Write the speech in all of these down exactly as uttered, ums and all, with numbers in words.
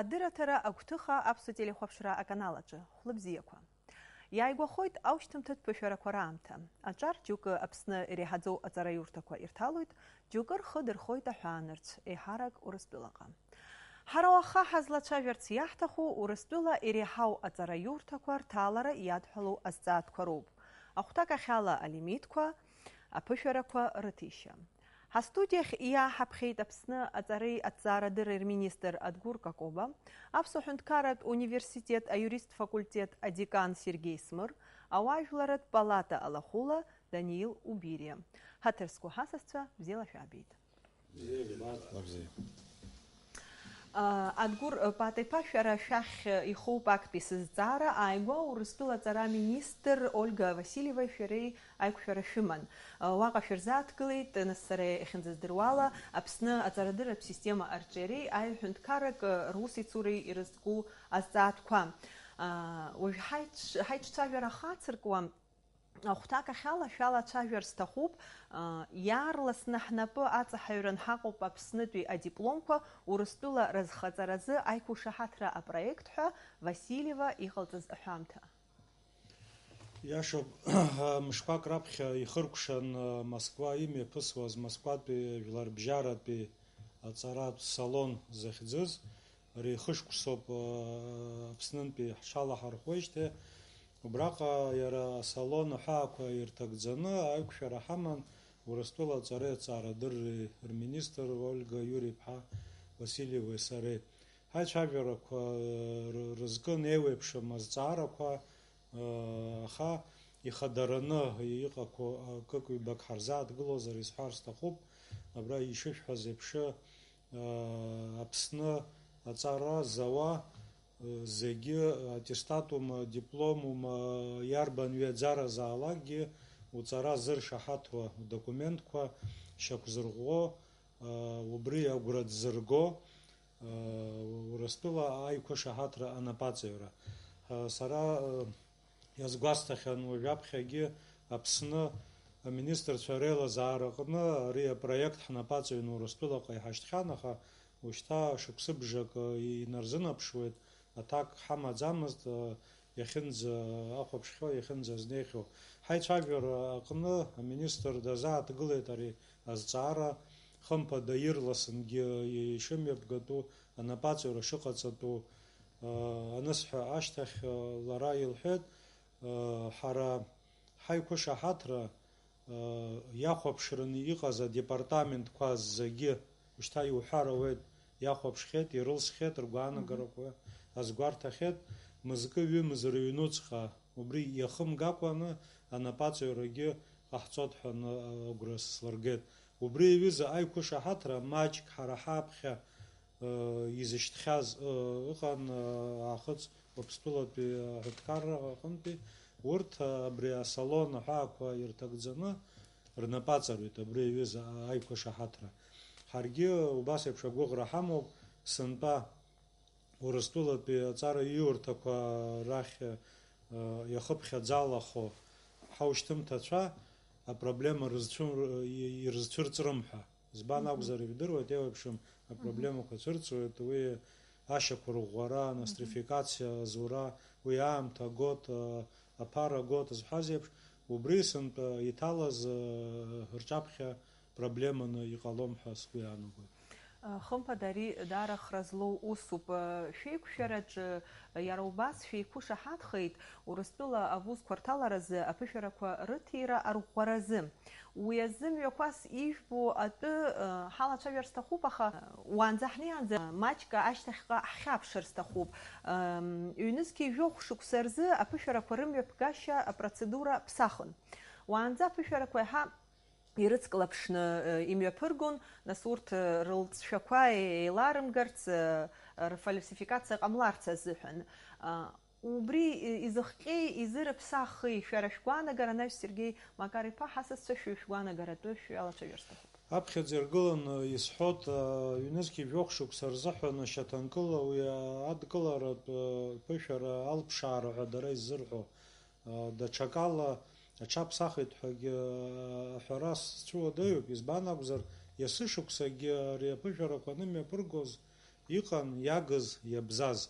Адырраҭара агәҭыха аԥсуа телехәаԥшра аканал аҿы. Хәлыбзиақәа. Иааигәахоит аушьҭымҭатә ԥышәарақәа раамҭа. Аҿар џьоукы Аԥсны иреиҳаӡоу аҵараиурҭақәа ирҭалоит, џьоукы рхы дырхоит аҳәаанырцә, еиҳарак Урыстәылаҟа. Ҳара уаха ҳазлацәажәарц иаҳҭаху Урыстәыла иреиҳау аҵараиурҭақәа рҭалара иадҳәалоу азҵаатәқәа роуп. Ахәҭак ахьала алимитқәа, аԥышәарақәа рыҭишьа. Ҳастудиахь иааҳаԥхьеит Аԥсны аҵареи аҭҵаарадырреи рминистр Адгәыр Какоба, Аԥсуа ҳәынҭқарратә университет аиуристтә факультет адекан Сергеи Смыр, ауаажәларратә палата алахәыла Даниил Убириа. Ҳаҭыр зқәу ҳасасцәа, бзиала шәаабеит. Бзиа. А, Адгәыр Патеиԥа, шәара шәахь ихоуп актәи сызҵаара. Ааигәа Урыстәыла аҵара министр Ольга Васильева шәареи аиқәшәара шәыман. Уаҟа шәырзааҭгылеит, нас сара иахьынӡаздыруала, Аԥсны аҵарадырратә система арҿиареи аиҳәынҭқаррак русеицуреи ирызку азҵаатәқәа. Уажә ҳаиҿ-, ҳаиҿцәажәара хацыркуа, ахәҭак ахьала шәалацәажәар сҭахуп, иаарласны ҳнапы аҵаҳаҩран ҳаҟоуп Аԥснытәи адипломқәа Урыстәыла разхаҵаразы аиқәышаҳаҭра апроект ҳәа Васильева иҟалҵаз аҳәамҭа. Иашоуп, мышқәак раԥхьа ихыркәшан Москва имҩаԥысуаз Москватәи жәларбжьаратәи аҵаратә салон захьӡыз. Ари ихышықәсоуп, Аԥснынтәи ҳҽалаҳархәуеижьҭеи. Убраҟа иара асалон аҳәаақәа ирҭагӡаны аиқәшәара ҳаман Урыстәыла аҵареи аҵаарадырреи рминистр Ольга Иури-иԥҳа Васильевеи сареи. Ҳаицәажәарақәа ры-, рызкын еиуеиԥшым азҵаарақәа, аха ихадараны иҟақәоу акык-ҩбак ҳарзааҭгылозар исҳәар сҭахуп. Абра ишышәҳәаз еиԥш, Аԥсны аҵара зауа зегьы аттестатума, дипломума, иарбан ҩаӡаразаалакгьы уҵара зыршаҳаҭуа удокументқәа шьақәзырӷәӷәо, убри агәра дзырго, Урыстәыла аиқәышаҳаҭра анапаҵаҩра. Сара иазгәасҭахьан, уажәаԥхьагьы Аԥсны аминистрцәа реилазаараҟны ари апроект ҳнапаҵаҩны Урыстәылаҟа иҳашьҭхьан, аха ушьҭа шықәсыбжак инарзынаԥшуеит, аҭак ҳамаӡамызт, иахьынӡа ахәаԥшхьоу, иахьынӡа азнеихьоу. Ҳаицәажәара аҟны аминистр дазааҭгылеит ари азҵаара, хымԥада, ирласынгьы ишымҩаԥгатәу, анапаҵаҩра шыҟаҵатәу, анысҳәа ашьҭахь, лара илҳәеит, ҳара ҳаиқәышаҳаҭра иахәаԥшраны иҟаз адепартаментқәа зегьы, ушьҭа иуҳәар ауеит, иахәаԥшхьеит, ирылсхьеит ргәаанагарақәа, азгәарҭахьеит, мызкы-ҩымз рыҩнуҵҟа, убри иахымгакәаны анапаҵаҩрагьы ҟаҳҵоит ҳәа ны-, агәра слыргеит. Убри аҩыза аиқәышаҳаҭра маҷк ҳара ҳаԥхьа изышьҭхьаз ыҟан аахыҵ Уаԥстәылатәи аҳәынҭқарра аҟынтәи. Урҭ абри асалон аҳәаақәа ирҭагӡаны рнапаҵаҩит абри аҩыза аиқәышаҳаҭра. Ҳаргьы убас еиԥш агәыӷра ҳамоуп, сынтәа Урыстәылатәи аҵара ииурҭақәа рахь иахыԥхьаӡалахо ҳаушьҭымҭацәа апроблема рызцәым-, ирызцәырҵрым ҳәа. Избан акәзар, ижәдыруеит, еиуеиԥшым апроблемақәа цәырҵуеит, уи ашьақәырӷәӷәара, нострификациа азура, уи аамҭа агоит, а, аԥара агоит зҳәаз еиԥш, убри сынтәа иҭалаз, а, рҿаԥхьа проблеманы иҟалом ҳәа сгәы иаанагоит. Хымԥада, ари даара хра злоу усуп. Шәеиқәшәараҿы иара убас шәеиқәышаҳаҭхеит Урыстәыла авузқәа рҭаларазы аԥышәарақәа рыҭира арӷәӷәаразы. Уи азы мҩақәас ижәбо атәы, э, ҳалацәажәар сҭахуп, аха, э, уаанӡа ҳнеиаанӡа маҷк ашьҭахьҟа ҳхьаԥшыр сҭахуп. Эм, ҩнызқьи жәохә шықәса рзы аԥышәарақәа рымҩаԥгашьа апроцедура ԥсахын. Уаанӡа аԥышәарақәа иаҳа ирыцклаԥшны, э, имҩаԥыргон, нас урҭ, э, рылҵшәақәа еиларымгарц, э, рфальсификациа ҟамларц азыҳәан. Э, Убри изыхҟьеи, изырыԥсахи, шәара шәгәаанагара, анаҩс Сергеи Макар-иԥа, ҳасасцәа шәыҩ шәгәаанагаратәы шәҩалацәажәар сҭахуп. Аԥхьаӡа иргыланы исҳәоит, ҩнызқьи жәохә шықәса рзыҳәан ашьаҭанкыла уи адкыларатә ԥышәара алԥшаара ҳәа дара иззырҳәо, даҽакала аҽаԥсахит ҳәагьы аҳәара сцәыуадаҩуп, избан акәзар, есышықәсагьы ари аԥышәарақәа анымҩаԥыргоз, иҟан иагыз, иабзаз.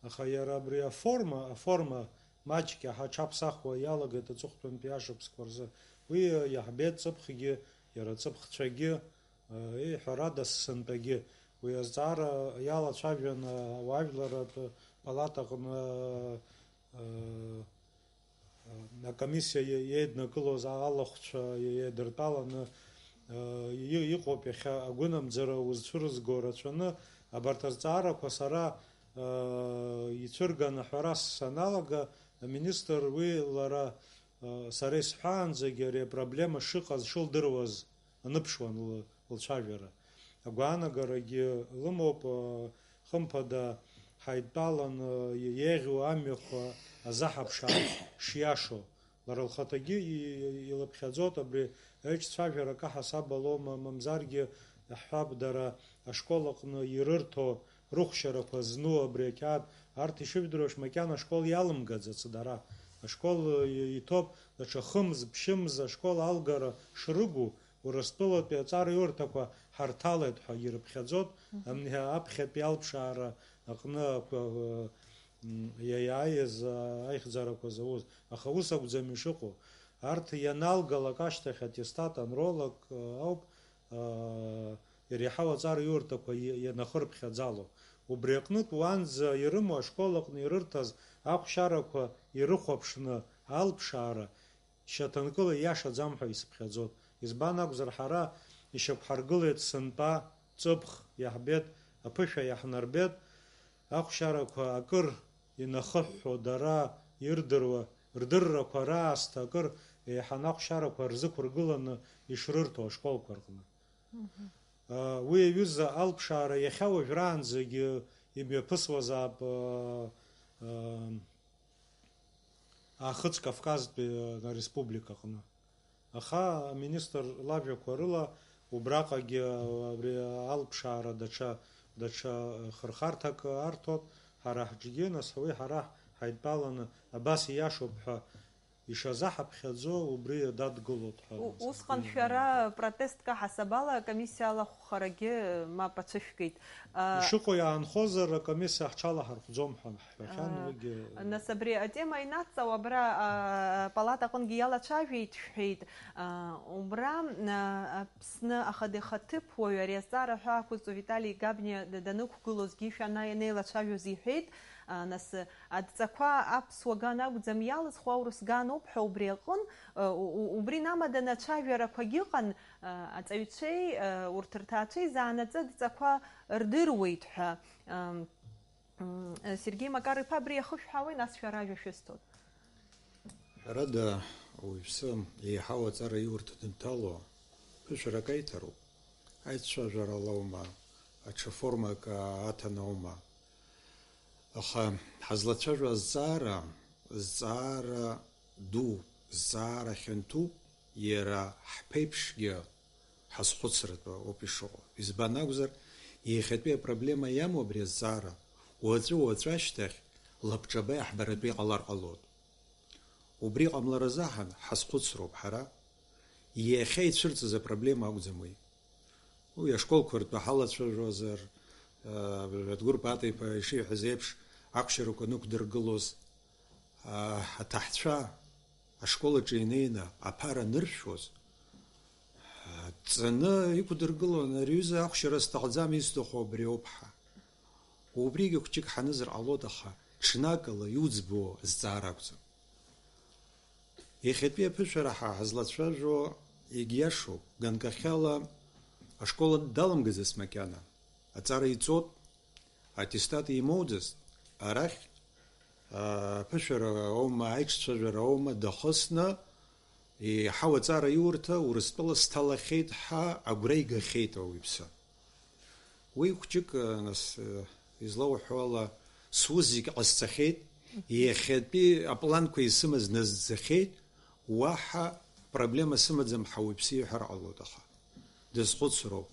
Аха иара абри аформа, аформа маҷк иаҳа аҽаԥсахуа иалагеит аҵыхәтәантәи ашықәсқәа рзы. Уи иаҳбеит ҵыԥхгьы, иара ҵыԥхцәагьы, э, ҳәарада, сынтәагьы. Уи азҵаара иалацәажәан, э, ауаажәларратә палатаҟны, э, э, акомиссиа иеиднакылоз алахәцәа еидыртәаланы, э, и-, иҟоуп иахьа агәынамӡара узцәырызго рацәаны, абарҭ азҵаарақәа сара, э, ицәырган аҳәара саналага, аминистр уи лара, э, сара исҳәаанӡагьы ари апроблема шыҟаз шылдыруаз аныԥшуан лы-, лцәажәара. Агәаанагарагьы лымоуп, хымԥада, ҳаидтәаланы еиӷьу амҩақәа азаҳаԥшааит шиашоу. Лара лхаҭагьы и-, и-, илыԥхьаӡоит абри аиҿцәажәара акы ҳасаб алоума, мамзаргьы, иаҳҳәап, дара ашкол аҟны ирырҭо рыхәшьарақәа зну абри ақьаад, арҭ ишыжәдыруаш макьана ашкол иалымгаӡац дара. Ашкол, э, иҭоуп даҽа хымз, ԥшьымз ашкол алгара шрыгу, Урыстәылатәи аҵараиурҭақәа ҳарҭалеит ҳәа ирыԥхьаӡоит, Мгм. Амни аԥхьатәи алԥшаара аҟны ақәа-, м, иа-, иааиз, а, аихьӡарақәа зауз. Аха ус акәӡам ишыҟоу. Арҭ ианалгалак ашьҭахь аттестат анролак, а, ауп, а, иреиҳау аҵараиурҭақәа и-, ианахырԥхьаӡало. Убри аҟнытә уанӡа ирымоу ашкол аҟны ирырҭаз ахәшьарақәа ирыхәаԥшны алԥшаара шьаҭанкыла ииашаӡам ҳәа исыԥхьаӡоит. Избан акәзар, ҳара ишьақәҳаргылеит сынтәа, ҵыԥх иаҳбеит, аԥышәа иаҳнарбеит, ахәшьарақәа акыр инахыҳәҳәо дара ирдыруа, рдыррақәа раасҭа акыр еиҳаны ахәшьарақәа рзықәыргыланы ишрырҭо ашколқәа рҟны. Мгм. Уи аҩыза алԥшаара иахьа уажәраанӡагьы имҩаԥысуазаап, а, а, Аахыҵ Кавказтәи, а, ареспублика аҟны. Аха аминистр лажәақәа рыла, убраҟагьы, а, абри алԥшаара даҽа, даҽа хырхарҭак арҭоит, ҳара ҳҿгьы, нас уи ҳара ҳаидтәаланы абас ииашоуп ҳәа ишазаҳаԥхьаӡо убри дадгылоит ҳәа. У-, усҟан шәара протестк аҳасабала акомиссиа алахәхарагьы мап ацәышәкит. А, ишыҟоу иаанхозар, акомиссиа ҳҽалаҳархәӡом ҳәа ҳҳәахьан, а, уигьы. Нас абри атема инаҵҵауа абра, а, апалата аҟынгьы иалацәажәеит шәҳәеит. А, убра, а, Аԥсны ахадеи хаҭыԥуаҩ ари азҵаара ҳәа ақәызҵо Витали Габниа д-, данықәгылозгьы шәана ианеилацәажәоз иҳәеит. А, нас, Адҵақәа аԥсуа ган акәӡам иалызхуа, аурыс гануп ҳәа убри аҟын, ы, у-, у-, убри намаданы ацәажәарақәагь ыҟан, ы, аҵаҩцәеи, ы, урҭ рҭаацәеи заанаҵы адҵақәа рдыруеит ҳәа. Ы, м, Сергеи Макар-иԥа абри иахышәҳәаауеи, нас шәара ажәа шәысҭоит? Ҳәарада, ауаҩԥсы еиҳау аҵара иурҭа дынҭало ԥышәарак аиҭароуп. Аицәажәара лоума, аҽа формак аҭаны аума? Аха ҳазлацәажәо азҵаара, зҵаара ду, зҵаара хьанҭоуп, иара ҳԥеиԥшгьы ҳазхәыцратәы ауп ишыҟоу. Избан акәзар, иахьатәи апроблема иамоу абри азҵаара, уаҵәы-уаҵәы ашьҭахь лабҿаба иаҳбаратәы иҟалар ҟалоит. Убри ҟамларазы аҳан ҳазхәыцроуп ҳара, иахьа ицәырҵыз апроблема акәӡам уи. Уи ашколқәа ртәы ҳалацәажәозар, а, Адгәыр Патиа-иԥа ишиҳәаз еиԥш, ахәшьарақәа нықәдыргылоз, а, аҭаҳцәа ашкол аҿы инеины аԥара аныршәуаз, а, ҵаны иқәдыргылон, ари аҩыза ахәшьара сҭахӡам, исҭаху абри ауп ҳәа. Убригьы хәҷык ҳанызар ҟалоит, аха ҽнакала иуӡбо азҵаара акәӡам. Иахьатәи аԥышәара ҳа ҳазлацәажәо егьиашоуп, ганкахьала ашкол даламгаӡац макьана. Аҵара иҵот, аттестат имоуӡац, арахь, а, аԥышәара аума, аиҿцәажәара аума дахысны, еиҳау аҵара иурҭа Урыстәыла сҭалахьеит ҳәа агәра игахьеит ауаҩԥсы. Уи хәҷык, нас, излауҳәо ала, сус зегь ҟасҵахьеит, иахьатәи апланқәа исымаз назӡахьеит, уаҳа проблема сымаӡам ҳәа уаҩԥсы иҳәар ҟалоит, аха дазхәыцроуп,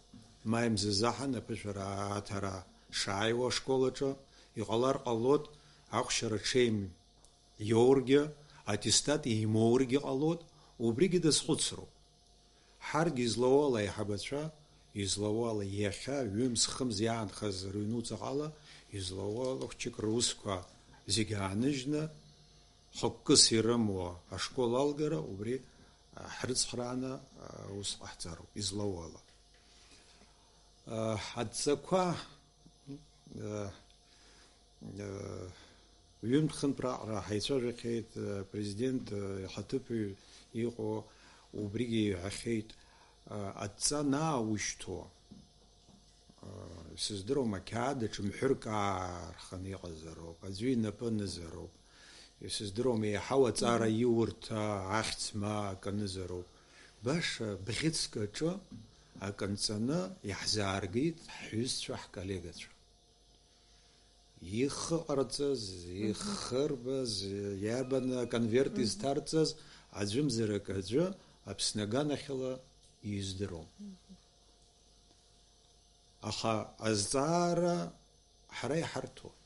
маи мзазы аҳан аԥышәара аҭара шааиуа ашкол аҿы, иҟалар ҟалоит, ахәшьара ҽеим иоургьы, аттестат имоургьы ҟалоит, убригьы дазхәыцроуп. Ҳаргьы излоу ала аиҳабацәа Излауала, иахьа ҩымз-хымз иаанхаз рыҩнуҵаҟала, излауала, хәҷык русқәа зегьы ааныжьны, хықәкыс ирымоу ашкол алгара, убри, а, ҳрыцхрааны, а, аус ҟаҳҵароуп, излауала. А, адҵақәа, а, Ҩынтә-хынтә раҟара ҳаицәажәахьеит, э, Президент, э, ихаҭыԥуаҩ иҟоу, убригьы иҳәахьеит, э, адҵа анааушьҭуа, э, исыздыруам, ақьаад аҿы мҳәырк аарханы иҟазароуп, аӡәы инапы анызароуп, исыздыруам, еиҳау аҵара иурҭа ахьӡ ма акы анызароуп. Баша бӷьыцк аҿы акы анҵаны иаҳзааргеит ҳҩызцәа, ҳколлегацәа. Ихы ҟарҵаз, ихы рбаз, иарбан аконверт изҭарҵаз, аӡәымзар акы аӡәы Аԥсны аганахьала издыруам. Аха азҵаара ҳара иҳарҭоит.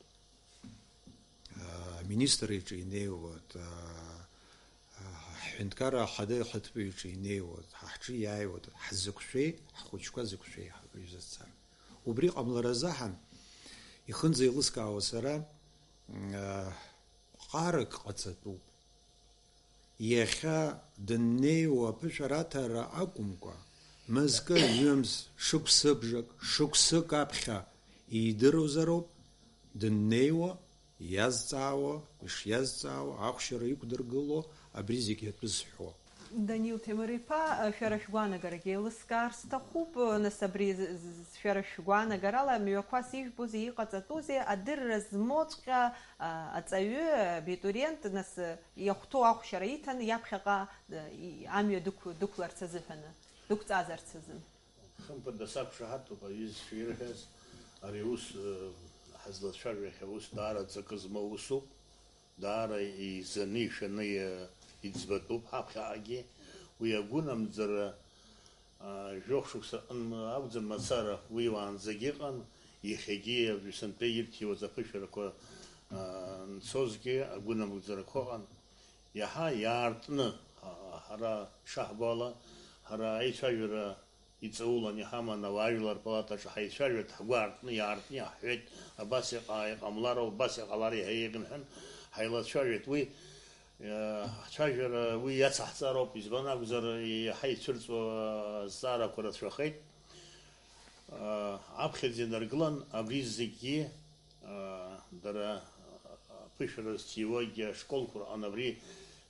Аминистр иҿы инеиуеит, а, а, ҳҳәынҭқарра ахада ихаҭыԥуаҩ иҿы инеиуеит, ҳа ҳҿы иааиуеит, ҳзықәшәеи, ҳхәыҷқәа зықәшәеи ҳәа изыццар. Убри ҟамларазы аҳан, ихынӡа еилыскаауа сара, м, а, ҟарак ҟаҵатәуп. Иахьа дыннеиуа аԥышәара аҭара акәымкәа, мызкы, ҩымз, шықәсыбжак, шықәсык аԥхьа идыруазароуп, дыннеиуа, иазҵаауа, ишиазҵаауа, ахәшьара иқәдыргыло, абри зегь атәы зҳәо. Данил Ҭемыр-иԥа, шәара шәгәаанагарагьы еилыскаар сҭахуп, нас абри з-, з-, шәара шәгәаанагарала мҩақәас ижәбозеи, иҟаҵатәузеи, адырра змоуҵәҟьа, а, аҵаҩы, абитуриент, нас, а, иахәҭоу ахәшьара иҭан, иаԥхьаҟа, а, и-, амҩа дықә-, дықәларц азыҳәаны, дықәҵазарц азын. Хымԥада, сақәшаҳаҭуп аҩызцәа ирҳәаз, ари аус, э, ҳазлацәажәо иахьа аус даара ҵакы змоу усуп, даара еизаны ишәаны, э, иӡбатәуп ҳаԥхьаҟагьы. Уи агәынамӡара, а, жәохә шықәса аҟны акәӡам мацара, уи уаанӡагьы ыҟан, иахьагьы абри сынтәа ирҭиуаз аԥышәарақәа, а, нцозгьы агәынамӡарақәа ыҟан. Иаҳа иаартны, а, ҳара ишаҳбо ала, ҳара аицәажәара иҵаулан иҳаман ауаажәлар палатаҿы ҳаицәажәеит, ҳгәы аартны, иаартны иаҳҳәеит, абас иҟа-, иҟамлароуп, абас иҟалар иаҳа еиӷьын ҳәа ҳаилацәажәеит. Уи, э, ҳцәажәара уи иацаҳҵароуп, избан акәзар, иаҳа ицәырҵуа азҵаарақәа рацәахеит. Э, аԥхьаӡа инаргылан абри зегьы аа, дара, аа, аԥышәара зҭиуагьы ашколқәа рҟны абри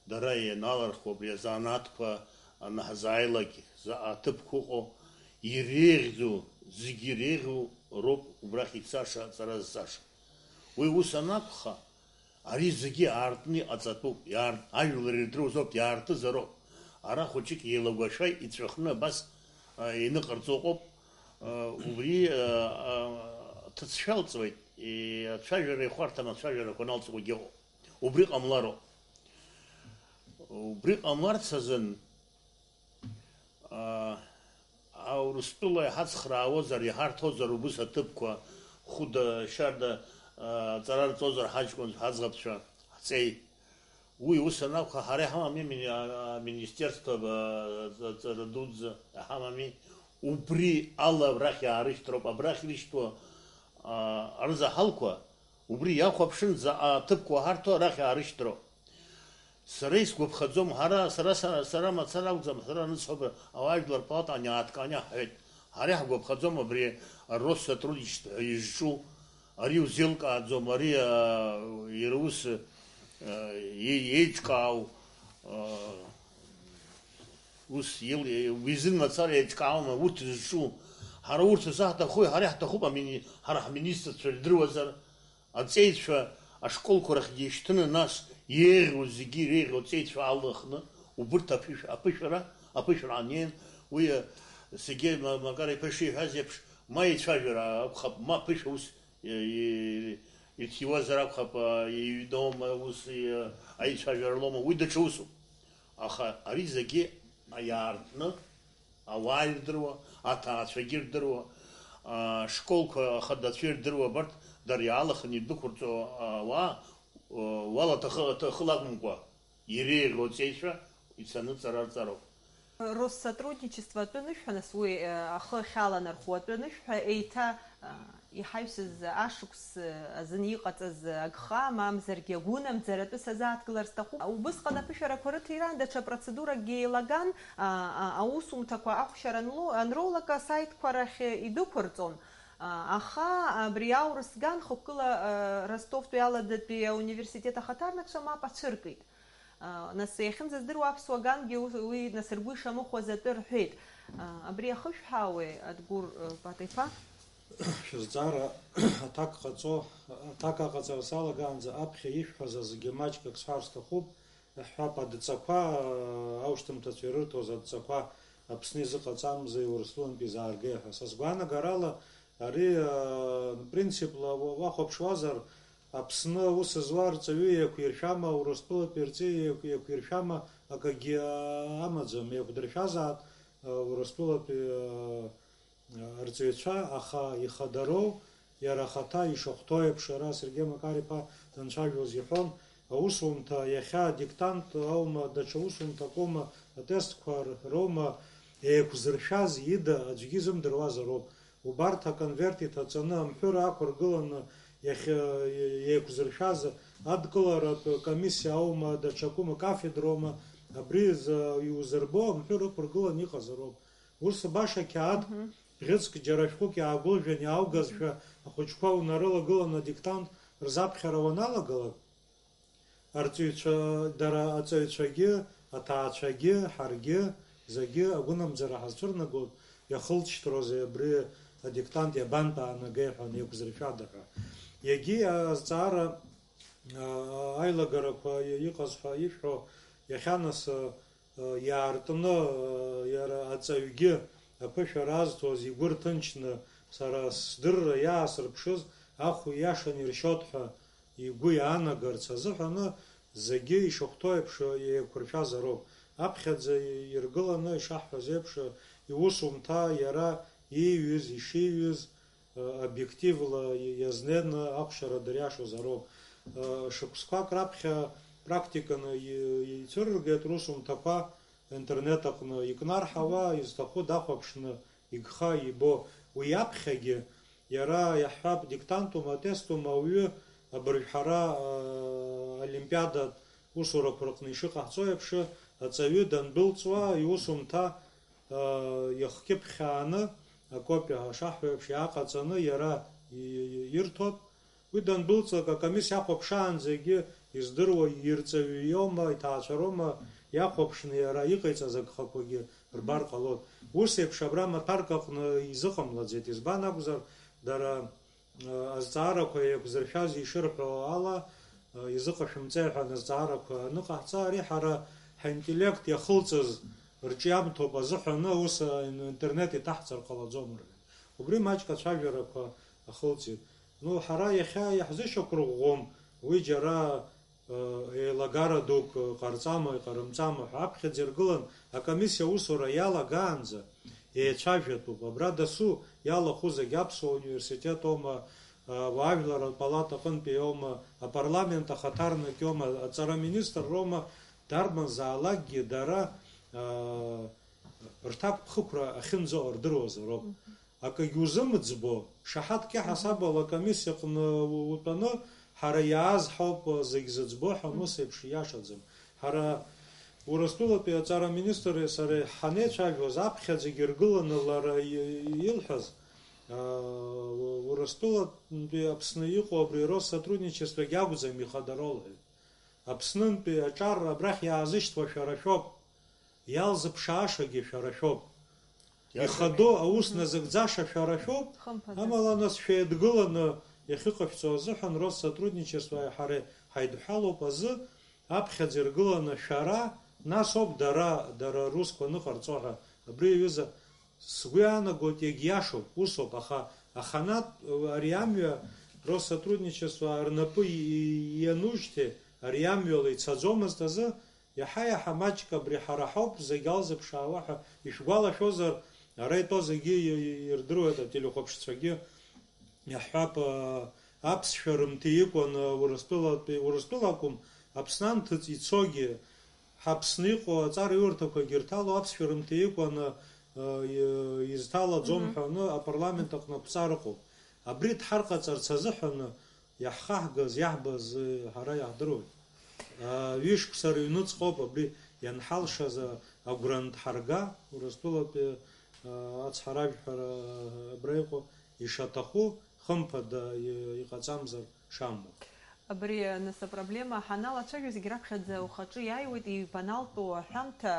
дара ианалырхуа, абри азанааҭқәа анаҳзааилак, заҟа аҭыԥқәа ыҟоу, иреиӷьу, зегьы иреиӷьу роуп убрахь ицаша, аҵара зцаша. Уи ус анакәха, ари зегьы аартны иҟаҵатәуп, иаартны, ажәлар ирдыруаз ауп, иаартызароуп. Ара хәыҷык еилагәашәа иҵәахны абас, аа, иныҟарҵо ыҟоуп. Убри, ҭыӡшәа алҵуеит, ацәажәара ихәарҭам, ацәажәарақәа аналҵуагьы ыҟоуп. Убри ҟамлароуп. Убри ҟамларц азын, Аурыстәыла иҳацхраауазар, иҳарҭозар убыс аҭыԥқәа, хәыда, шьарда, аҵара рҵозар ҳаҷкәынцәа, ҳаӡӷабцәа, ҳҵеи. Уи ус анакәха, ҳара иҳамами амини-, а-, аминистерство, а, аҵара дуӡӡа, иҳамами? Убри ала абрахь иаарышьҭроуп, абрахь ирышьҭуа, а, арзаҳалқәа, убри иахәаԥшын, заҟа ҭыԥқәа ҳарҭо арахь иаарышьҭроуп. Сара исгәаԥхаӡом, ҳара, сара, сара, сара мацара акәӡам, сара анысҳәа, ауаажәлар палата ани ааҭкааны иаҳҳәеит, ҳара иаҳгәаԥхаӡом абри Россотрудничество ҳәа изҿу. Ари узеилкааӡом, ари, аа, иара ус, аа, е-, еиҿкаау, аа, ус ил-, уи зын мацара еиҿкаауама, урҭ зҿу? Ҳара урҭ рзы ҳҭахуи, ҳара иаҳҭахуп амини-, ҳара ҳминистрцәа ирдыруазар, аҵеицәа ашколқәа рахьгьы ишьҭыны, нас иеиӷьу зегьы иреиӷьу аҵеицәа алаханы, убырҭ аԥышә-, аԥышәара, аԥышәара анеин, уи, а, Сергеи Ма-, Макар-иԥа шиҳәаз еиԥш, ма еицәажәара акәхап, ма ԥышәа ус и-, и-, иҭиуазар акәхап, а, иҩноума, ус, и-, аицәажәара лоума, уи даҽа усуп. Аха ари зегьы иаартны, ауаа ирдыруа, аҭаацәагьы ирдыруа, а, школқәа ахадацәа ирдыруа, абарҭ дара иаалаханы идәықәырҵо ауаа, уа-, уалаҭахы-, аҭахыла акәымкәа, иреиӷьу аҵеицәа ицаны ҵара рҵароуп. Россотрудничество атәы анышәҳәа, нас уи, э, ахы ахьаланархәу атәы анышәҳәа, еиҭа, э, иҳаҩсыз ашықәс, э, азын иҟаҵаз агха, мамзаргьы агәынамӡаратәы сазааҭгылар сҭахуп. Убысҟан аԥышәарақәа рыҭира даҽа процедуракгьы еилаган, а, а, аусумҭақәа ахәшьара анло-, анроулак асаитқәа рахь идәықәырҵон. А, аха абри аурыс ган хықәкыла, а, Ростовтәи Аладатәи ауниверситет ахаҭарнакцәа мап ацәыркит. А, нас, иахьынӡаздыруа аԥсуа гангьы ус, уи, нас, ргәы ишамыхәаз атәы рҳәеит. А, абри ахышәҳәаауеи, Адгәыр, э, Патеиԥа? Шәызҵаара аҭак ҟаҵо, аҭак аҟаҵара салагаанӡа аԥхьа ишәҳәаз азгьы маҷк ак сҳәар сҭахуп. Иаҳҳәап, адҵақәа, аушьҭымҭацәа ирырҭоз адҵақәа Аԥсны изыҟаҵамзи Урыстәылантәи изааргеи ҳәа. Са сгәаанагарала, ари, а, принципла уа-, уахәаԥшуазар, Аԥсны аус зуа арҵаҩы еиқәиршәама, Урыстәылатәи арҵаҩы еиқә-, еиқәиршәама, акагьы, а, амаӡам, еиқәдыршәазаап, а, Урыстәылатәи, а, арҵаҩцәа, аха ихадароу, иара ахаҭа ишахәҭоу еиԥш, ара Сергеи Макар-иԥа данцәажәоз иҳәон, аусумҭа иахьа адиктант аума, даҽа усумҭак аума, атестқәа роума еиқәзыршәаз ида аӡәгьы изымдыруазароуп. Убарҭ аконверт иҭаҵаны, амҳәыр ақәыргыланы иахьа-, еиқәзыршәаз адкыларатә комиссиа аума, даҽакума, кафедроума, абри изы-, иузырбо амҳәыр ықәыргыланы иҟазароуп. Ус баша қьаад Мгм. бӷьыцк џьара шәҟәык иаагәылжәан иааугазшәа, ахәыҷқәа унарылагылан адиктант рзаԥхьара уаналагалак, арҵаҩцәа, дара аҵаҩцәагьы, аҭаацәагьы, ҳаргьы, зегьы агәынамӡара ҳазцәырнагоит, иахылҵшьҭроузеи абри адиктант иабантәаанагеи ҳәа, еиқәзыршәада ҳәа. Егьи азҵаара, а, аилагарақәа иҟаз ҳәа ишәҳәо, иахьа нас, а, иаартны, иара аҵаҩгьы аԥышәара азҭоз игәы рҭынчны, сара сдырра иаасырԥшыз ахә ииашаны иршьоит ҳәа игәы иаанагарц азыҳәаны, зегьы ишахәҭоу еиԥш еиқәыршәазароуп. Аԥхьаӡа иргыланы, ишаҳҳәаз еиԥш, иусумҭа иара ииҩыз, ишиҩыз, обиективла иазнеины ахәшьара дыриашозароуп. Шықәсқәак раԥхьа практиканы ицәырыргеит русумҭақәа интернет аҟны икнарҳауа, изҭаху дахәаԥшны игха ибо. Уи аԥхьагьы иара иаҳҳәап, диктантума, атестума ауаҩы абыржәҳара олимпиадатә усурақәа рҟны ишыҟаҳҵо еиԥш, аҵаҩы дандәылҵуа иусумҭа иахкьыԥхьааны, акопиа ҳәа шаҳҳәо еиԥш, иааҟаҵаны иара и-, и-, ирҭоит. Уи дандәылҵлак, акомиссиа иахәаԥшаанӡагьы издыруа ирҵаҩы иоума, иҭаацәа роума иахәаԥшны иара иҟаиҵаз агхақәагьы рбар ҟалоит. Ус еиԥш абра маҭәарк аҟны изыҟамлаӡеит, избан акәзар, дара азҵаарақәа еиқәзыршәаз ишырҳәо ала, изыҟашәымҵеи ҳәа азҵаарақәа аныҟаҳҵа, ари ҳара ҳинтеллект иахылҵыз рҿиамҭоуп азыҳәаны, ус интернет иҭаҳҵар ҟалаӡом, рҳәеит. Убри маҷк ацәажәарақәа ахылҵит. Ну, ҳара иахьа иаҳзышьақәырӷәӷәом, уи џьара еилагара дук ҟарҵама, иҟарымҵама ҳәа аԥхьаӡа иргылан акомиссиа аусура иалагаанӡа еицәажәатәуп. Абра дасу иалахәу зегь аԥсуа университет аума, ауаажәларратә палата аҟынтәи аума, апарламент ахаҭарнак иоума, аҵара министр роума, дарбанзаалакгьы дара, аа, рҭакԥхықәра ахьынӡаҟа рдыруазароуп. Акагьы узымыӡбо, шаҳаҭк иаҳасабала акомиссиаҟны у-, утәаны, ҳара иааз ҳауп зегь зыӡбо ҳәа, ус еиԥш ииашаӡам. Ҳара Урыстәылатәи аҵара министри сареи ҳанеицәажәоз, аԥхьаӡагьы иргыланы лара и-, илҳәаз, аа, у-, Урыстәылатәи Аԥсны иҟоу абри Россотрудничествогьы акәӡам ихадароу лҳәеит. Аԥснынтәи аҿар абрахь иаазышьҭуа шәара шәоуп. Иалзыԥшаашагьы шәара шәоуп. Иаша- Ихадоу аус Мгм. назыгӡаша шәара шәоуп. Хымԥада. Амала, нас, шәеидгыланы иахьыҟашәҵо азыҳәан Россотрудничествои ҳареи ҳаидҳәалоуп азы, аԥхьаӡа иргыланы шәара, нас ауп дара, дара русқәа аныҟарҵо ҳәа. Абри аҩыза сгәы иаанагоит, иагьиашоуп, усоуп, аха аханатә, ари амҩа Россотрудничество рнапы и-, и-, ианужьҭеи, ари амҩала ицаӡомызт азы, иаҳа-иаҳа маҷк абри ҳара ҳауп зегь алзыԥшаауа ҳәа ишәгәалашәозар, ара итәоу зегьы и-, и-, ирдыруеит, ателехәаԥшцәагьы, иаҳҳәап, а, аԥсшәа рымҭеикәан, а, Урыстәылатәи, Урыстәыла акәым, Аԥсны анҭыҵ ицогьы, Ҳаԥсны иҟоу аҵараиурҭақәагьы ирҭало аԥсшәа рымҭеикәаны, э, и-, изҭалаӡом Мгм. ҳәаны апарламент аҟны ақәҵара ыҟоуп. Абри дҳарҟаҵарц азыҳәаны иаҳхаҳгаз, иаҳбаз, э, ҳара иаҳдыруеит. Э, ҩышықәса рыҩныҵҟоуп абри ианҳалшаз, э, агәра андҳарга, Урыстәылатәи, э, ацҳаражәҳәара, э, абра иҟоу ишаҭаху, хымԥада, и-, иҟаҵамзар шамуа. Абри, нас, апроблема ҳаналацәажәо, зегь раԥхьаӡа ухаҿы иааиуеит, ибаналтәу аҳәамҭа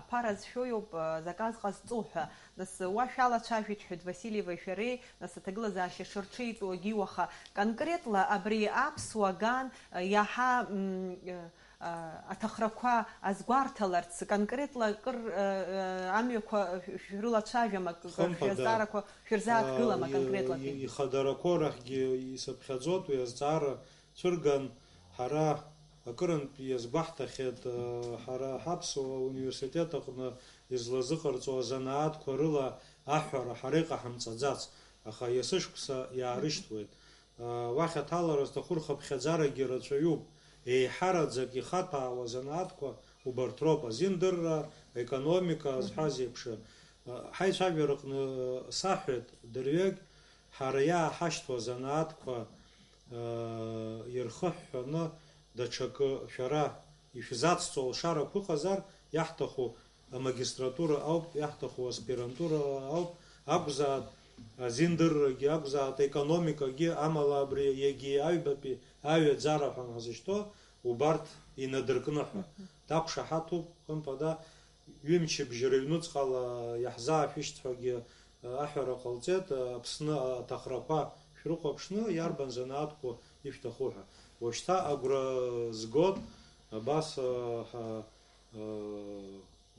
аԥара зшәо иоуп, а, заказ ҟазҵо ҳәа. Нас, уа шәалацәажәеит, шәҳәеит, Васильевеи шәареи, нас, аҭагылазаашьа шырҽеиҵоугьы уаха. Конкретла абри аԥсуа ган, а, иаҳа, м, а, а, аҭахрақәа азгәарҭаларц, конкретла акыр, а, а, амҩақәа шә-, шәрылацәажәама, к-, к-, Хымԥада, шәазҵаарақәа шәырзааҭгылама а, и-, конкретлатәи? И-, ихадароу рахьгьы исыԥхьаӡоит уи азҵаара цәырган, ҳара акырынтә иазгәаҳҭахьеит, а, ҳара ҳаԥсуа университет аҟны излазыҟарҵо азанааҭқәа рыла аҳәара ҳара иҟаҳамҵаӡац, аха есышықәса иаарышьҭуеит. Уахь аҭалара зҭаху рхыԥхьаӡарагьы рацәаҩуп. Еиҳараӡак ихаҭәаауа азанааҭқәа убарҭ роуп, азиндырра, аекономика, Мгм. азҳәаз еиԥш. Ҳаицәажәараҟны саҳәеит, дырҩегь ҳара иааҳашьҭуа азанааҭқәа ирхыҳәҳәаны, даҽакы шәара ишәзацҵо алшарақәа ыҟазар, иаҳҭаху амагистратура ауп, иаҳҭаху аспирантура ауп, акәзаат, азиндыррагьы акәзаат, аекономикагьы, амала абри егьи аҩбатәи аҩаӡара ҳәа ҳзышьҭоу убарҭ инадыркны ҳәа. Мгм. Дақәшаҳаҭуп, хымԥада, ҩымчыбжьа рыҩнуҵҟала иаҳзаашәышьҭ ҳәагьы аҳәара ҟалҵеит, Аԥсны аҭахрақәа шәрыхәаԥшны, иарбан занааҭқәоу ишәҭаху ҳәа. Уажәшьҭа агәра згоит, абас, ҳа,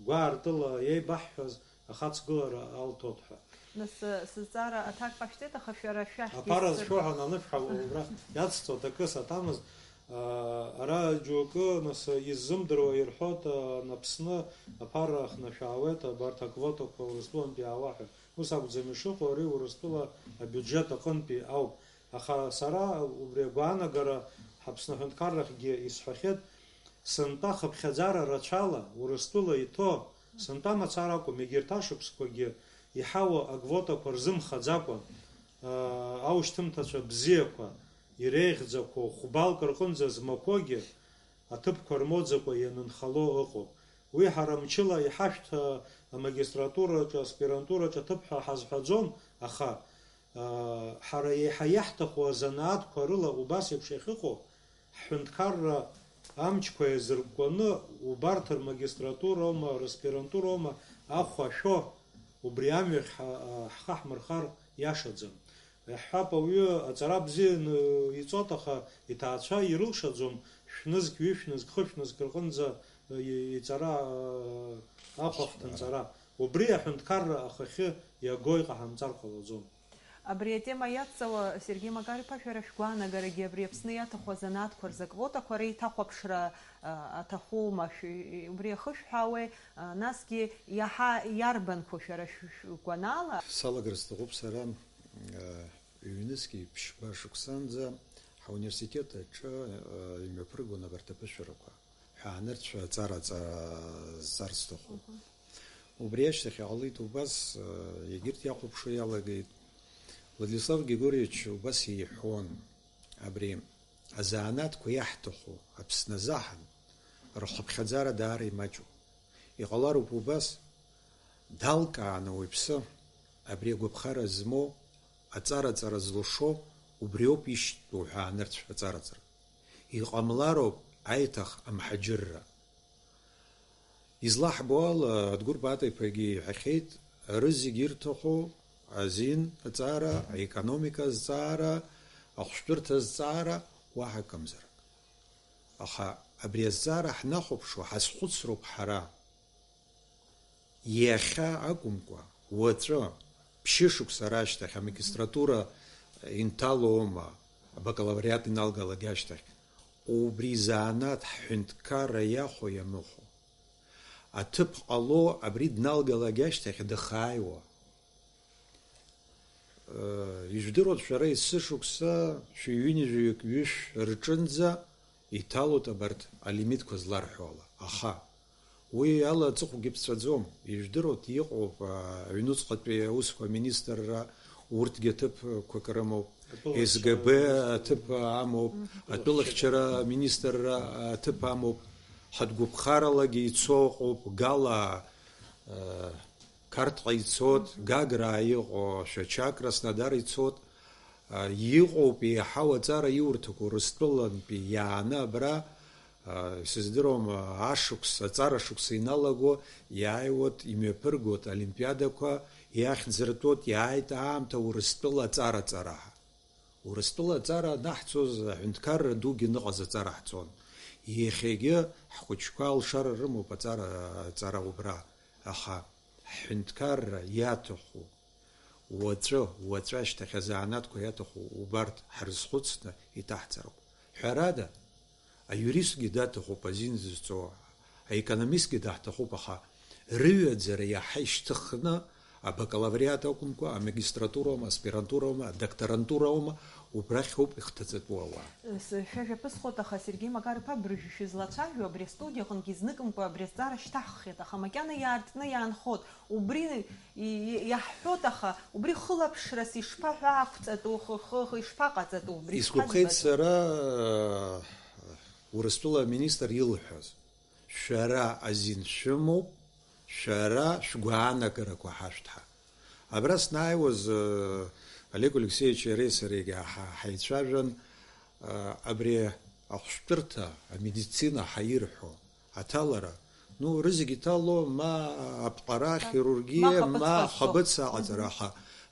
гәаартыла иеибаҳҳәаз ахаҵгылара алҭоит ҳәа. Нас, сызҵаара аҭак ҟашәҵеит, аха шәара шәахьгьы Аԥара сцәырга. Зшәоу ҳәа анышә ҳәа убра иацҵо аҭакы саҭамыз, ара џьоукы, нас, иззымдыруа ирҳәоит, Аԥсны аԥара ахнашәаауеит, абарҭ аквотақәа Урыстәылантәи иаауа ҳәа. Ус акәӡам ишыҟоу, ари Урыстәыла абиуџьет аҟынтәи ауп. Аха сара убри агәаанагара Ҳаԥсны аҳәынҭқаррахьгьы исҳәахьеит, сынтәа хыԥхьаӡара рацәала Урыстәыла иҭоу, сынтәа мацара акәым, егьырҭ ашықәсқәагьы иҳауа аквотақәа рзымхаӡакәа, аа, аушьҭымҭацәа бзиақәа, иреиӷьӡақәоу хәбалк рҟынӡа змақәоугьы аҭыԥқәа рмоуӡакәа ианынхало ыҟоуп. Уи ҳара мчыла иҳашәҭ, а, амагистратураҿы, аспирантураҿы аҭыԥ ҳәа ҳазҳәаӡом, аха, а, ҳара еиҳа иаҳҭаху азанааҭқәа рыла убас еиԥш иахьыҟоу, ҳҳәынҭқарра амчқәа еизыркәкәаны убарҭ рмагистратуроума, распирантуроума ахә ашәо, убри амҩахь ҳа-, а, ҳхы ҳмырхар иашаӡам. Иаҳҳәап, ауаҩы аҵара бзианы иҵоит, аха иҭаацәа ирылшаӡом шәнызқь, ҩышәнызқь, хышәнызқь рҟынӡа, э, и-, иҵара, э, ахәахҭанҵара. Убри аҳәынҭқарра ахахьы иаго иҟаҳамҵар ҟалаӡом. Абри атема иадҵауа, Сергеи Макар-иԥа, шәара шәгәаанагарагьы абри Аԥсны иаҭаху азанааҭқәа рзы аквотақәа реиҭахәаԥшра, э, аҭахума? Шәи-, убри ахышәҳәаауеи? Э, насгьы иаҳа иарбанқәоу шәара шә-, шәгәанала? Салагар сҭахуп сара, э, Ҩнызқьи ԥшьба шықәсанӡа ҳауниверситет аҿы, э, имҩаԥыргон абарҭ аԥышәарақәа, ҳәаанырцә аҵара ҵа-, зҵар сҭахуп. Мгм. Убри ашьҭахь иҟалеит убас, э, егьырҭ иахәаԥшуа иалагеит. Владислав Григорьевич убас иҳәон, абри азанааҭқәа иаҳҭаху Аԥсны азыҳәан рхыԥхьаӡара даара имаҷуп. Иҟалароуп убас, далкааны уаҩԥсы, абри агәаԥхара змоу, аҵара-ҵара зылшо, убриоуп ишьҭоу ҳәаанырцә аҵара-ҵара. Иҟамлароуп аиҭах амҳаџьырра. Излаҳбо ала, Адгәыр Пата-иԥагьы иҳәахьеит, рызегь ирҭаху азин аҵара, аекономика азҵаара, ахәшәтәырҭа азҵаара, уаҳа акымзарак. Аха абри азҵаара ҳнахәаԥшуа, ҳазхәыцроуп ҳара. Иахьа акәымкәа, уаҵәы, ԥшьышықәса рашьҭахь амагистратура инҭалома, абакалавриат иналгалак ашьҭахь, убри изанааҭ ҳҳәынҭқарра иахәо иамыхәо. Аҭыԥ ҟало абри дналгалак ашьҭахь дахааиуа. Э, ижәдыруеит, шәара есышықәса шәи ҩынҩажәаҩык ҩышә рҿынӡа иҭалоит абарҭ алимитқәа зларҳәо ала. Аха Уи ала аҵыхәагьы ԥҵәаӡом. Ижәдыруеит, иҟоуп, а, аҩнуҵҟатәи аусқәа аминистрра, урҭгьы аҭыԥқәак рымоуп. С Г Б аҭыԥ амоуп, атәылахьчара аминистрра аҭыԥ амоуп. Ҳадгәыԥхаралагьы ицо ыҟоуп, Гала, а, Қарҭҟа ицот, Гаграа иҟоу, Шәача, Краснодар ицот. А, иҟоуп еиҳау аҵара иурҭақәоу, Урыстәылантәи иааны абра, а, исыздыруам, а, ашықәс, аҵара шықәса иналаго, иааиуеит, имҩаԥыргоит олимпиадақәа, иахьӡыртәуеит, иааит аамҭа Урыстәыла аҵара-ҵара ҳәа. Урыстәыла аҵара анаҳҵоз аҳәынҭқарра дугьы ныҟаз аҵара ҳҵон. Иахьагьы ҳхәыҷқәа алшара рымоуп аҵара, аҵара убра, аха ҳҳәынҭқарра иаҭаху уаҵәы, уаҵәы ашьҭахь азанааҭқәа иаҭаху убарҭ ҳрызхәыцны иҭаҳҵароуп. Ҳәарада, аиуристгьы даҭахуп азин зызҵо, аекономистгьы даҳҭахуп, аха рыҩаӡара иаҳа ишьҭыхны, абакалавриат акәымкәа, амагистратураума, аспирантураума, адокторантураума, убрахь ауп ихҭаҵатәу ауаа. С-, шәа шәаԥысхоит, аха Сергеи Макар-иԥа, абыржәы шәызлацәажәо абри астудиа аҟынгьы зныкымкәа абри азҵаара шьҭаҳххьеит, аха макьана иаартны иаанхоит. Убри и-, и-, иаҳҳәоит, аха убри хылаԥшрас ишԥаҳәаақәҵатәу, хы-, хы-, хы-, ишԥаҟаҵатәу убри? Исгәаԥхеит шԥаӡбатәу? Сара, э, Урыстәыла аминистр илҳәаз. Шәара азин шәымоуп, шәара шәгәаанагарақәа ҳашәҭ ҳәа. Абра снааиуаз, э, Олег Алексеевич иареи сареигьы ҳа-, ҳаицәажәан, э, абри ахәшәтәырҭа, амедицина ҳәа ирҳәо аҭалара, ну, рызегь иҭало, ма аԥҟара, ма хирургиа, ма хабыцқәа ахабыц аҟаҵара, мгм, аха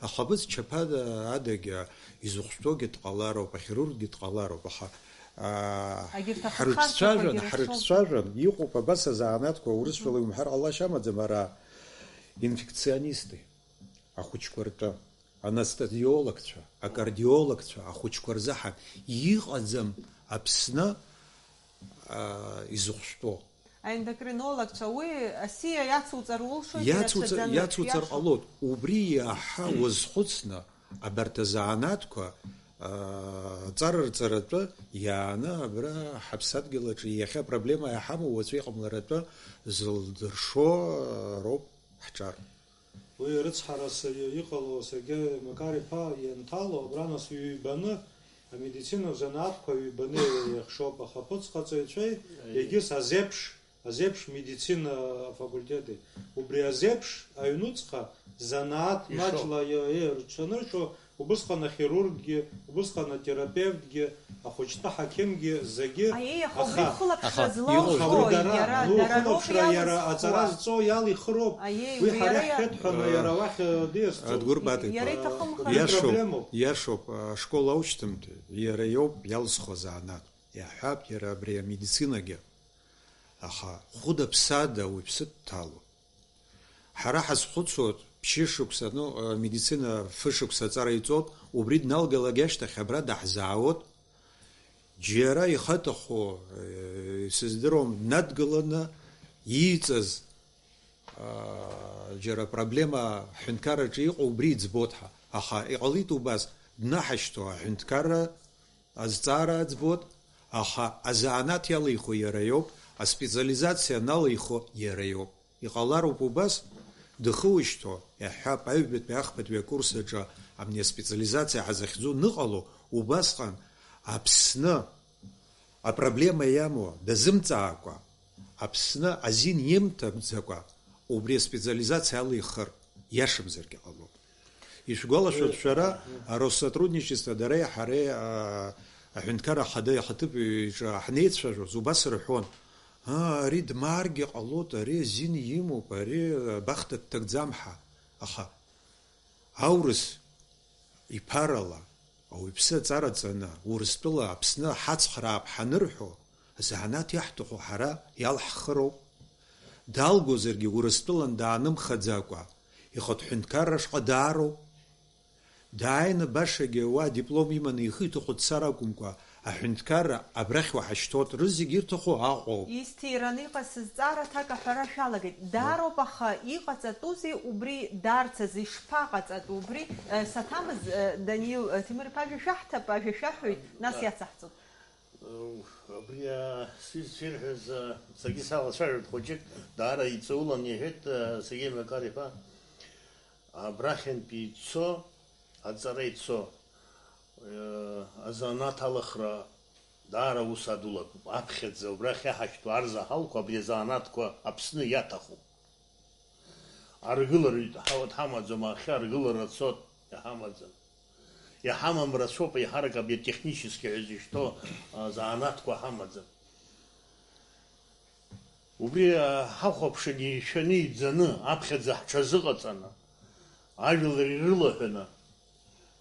ахабыц чаԥада адагьы изыхәшәтәугьы дҟалароуп, ахирурггьы дҟалароуп, аха Аа, егьырҭ ахырхарҭақәагьы ҳрыҿцәажәан, рацәоуп. Ҳрыҿцәажәан, иҟоуп абас азанааҭқәа, урысшәала иумҳәар ҟалашьа амаӡам, ара инфекционисти, ахәыҷқәа ртәы, анестезиологцәа, акардиологцәа, ахәыҷқәа рзы ҳа-, иҟаӡам Аԥсны, аа, изыхәшәтәу. Аендокринологцәа, уи асиа иацуҵар улшоит, иацуҵа-, ирацәаӡаны, иацуҵар иашоуп. Ҟалоит. Убри иаҳа уазхәыцны, абарҭ азанааҭқәа, аа, аҵарарҵаратәы иааны абра ҳаԥсадгьыл аҿы иахьа апроблема иҳамоу уаҵәы иҟамларатәы зылдыршо роуп ҳҿар. Уи рыцҳарас иҟало Сергеи Макар-иԥа ианҭало, абра нас ҩбаны, амедицинатә занааҭқәа ҩбаны еихшоуп ахаԥыцҟаҵаҩцәеи, егьыс азеиԥш азеиԥш медицина афакультети. Убри азеиԥш аҩнуҵҟа занааҭ ишоуп. Маҷла иа-, иа-, рҽаныршәо, убысҟан ахирурггьы, убысҟан атерапевтгьы, ахәыҷтәы ҳақьымгьы, зегьы. Аиеи, аха убри аха хылаԥшра Аха злоу иҟоу аха уи дара, дара, ну, дара роуп хылаԥшра иара иалызхуа. Аҵара зҵо иалихыроуп. Аиеи, уи уи ҳара иара иа- иаҳҳәеҭҳәаны Э, иара уахь, э, диасцоуп. Адгәыр Бати, Иара э, иҭахымхар. Уи Иашоуп, проблемоуп. Иашоуп, ашкол аушьҭымҭа, иара иоуп иалзхуа азанааҭ. Иаҳҳәап, иара абри амедицинагьы. Аха хәыда-ԥсада уаҩԥсы дҭало. Ҳара ҳазхәыцуа ԥшьышықәса, ну, амедицина фышықәса аҵара иҵоуп, убри дналгалак ашьҭахь абра даҳзаауеит. Џьара ихаҭаху, э, сыздыруам, днадгыланы ииҵаз, аа, џьара проблема ҳҳәынҭқарраҿы иҟоу убри иӡбоит ҳа. Аха иҟалеит убас, днаҳашьҭуа аҳәынҭқарра азҵаара аӡбоит, аха азанааҭ иалихо иара иоуп, аспециализациа аналихо иара иоуп. Иҟалароуп убас, дыхоушьҭуа, иаҳҳәап, аҩбатәи ахԥатәи акурс аҿы абни аспециализациа ҳазахьӡу ныҟало, убасҟан Аԥсны апроблема иамоу дазымҵаакәа, Аԥсны азин имҭакӡакәа, убри аспециализациа алихыр, иашамзаргьы ҟалоит. Ишәгәалашәоит, шәара, Россотрудничество, дареи ҳареи, а, аҳәынҭқарра ахада ихаҭыԥ иҿы ҳнеицәажәоз, убас рҳәон, аа, ари дмааргьы ҟалоит, ари азин имоуп, ари абахҭа дҭагӡам ҳәа. Аха аурыс иԥарала, ауаҩԥсы аҵара ҵаны, Урыстәыла Аԥсны ҳацхраап ҳанырҳәо, азанааҭ иаҳҭаху ҳара иалаҳхыроуп. Далгозаргьы Урыстәылан даанымхаӡакәа, ихатә ҳәынҭқарра шҟа даароуп. Дааины башагьы уа диплом иманы ихы иҭахәыццар акәымкәа, аҳәынҭқарра абрахь уаҳашьҭуеит, рызегь ирҭаху Аҟәоуп. Исҭираны иҟаз сызҵаара аҭак аҳәара шәалагеит. Дароуп, аха иҟаҵатәузеи убри дарцаз, ишԥаҟаҵатәу убри? Э, саҭамыз, э, Даниил, э, Ҭемыр-иԥа, ажәа шәаҳҭап, ажәа шәаҳәоит, нас иацаҳҵоит. Абри, а, сҩызцәа ирҳәаз, а, саргьы салацәажәоит хәыҷык, даара иҵаулан иҳәеит, а, Сергеи Макар-иԥа. Абрахьынтәи ицо, аҵара ицо, э, азанааҭ алахра даара ус адулатәуп. Аԥхьаӡа убрахь иаҳашьҭоу арзаҳалқәа абри азанааҭқәа Аԥсны иаҭахуп. Аргылара ҳауа дҳамаӡам, ахьы аргылара цот, иҳамаӡам. Иҳамам рацәоуп, еиҳарак абри атехнически ҳәа зышьҭоу, а, занааҭқәа ҳамаӡам. Убри, а, ҳахәаԥшын, еишәаны, иӡаны, аԥхьаӡа ҳҽазыҟаҵаны, ажәлар ирылаҳәаны,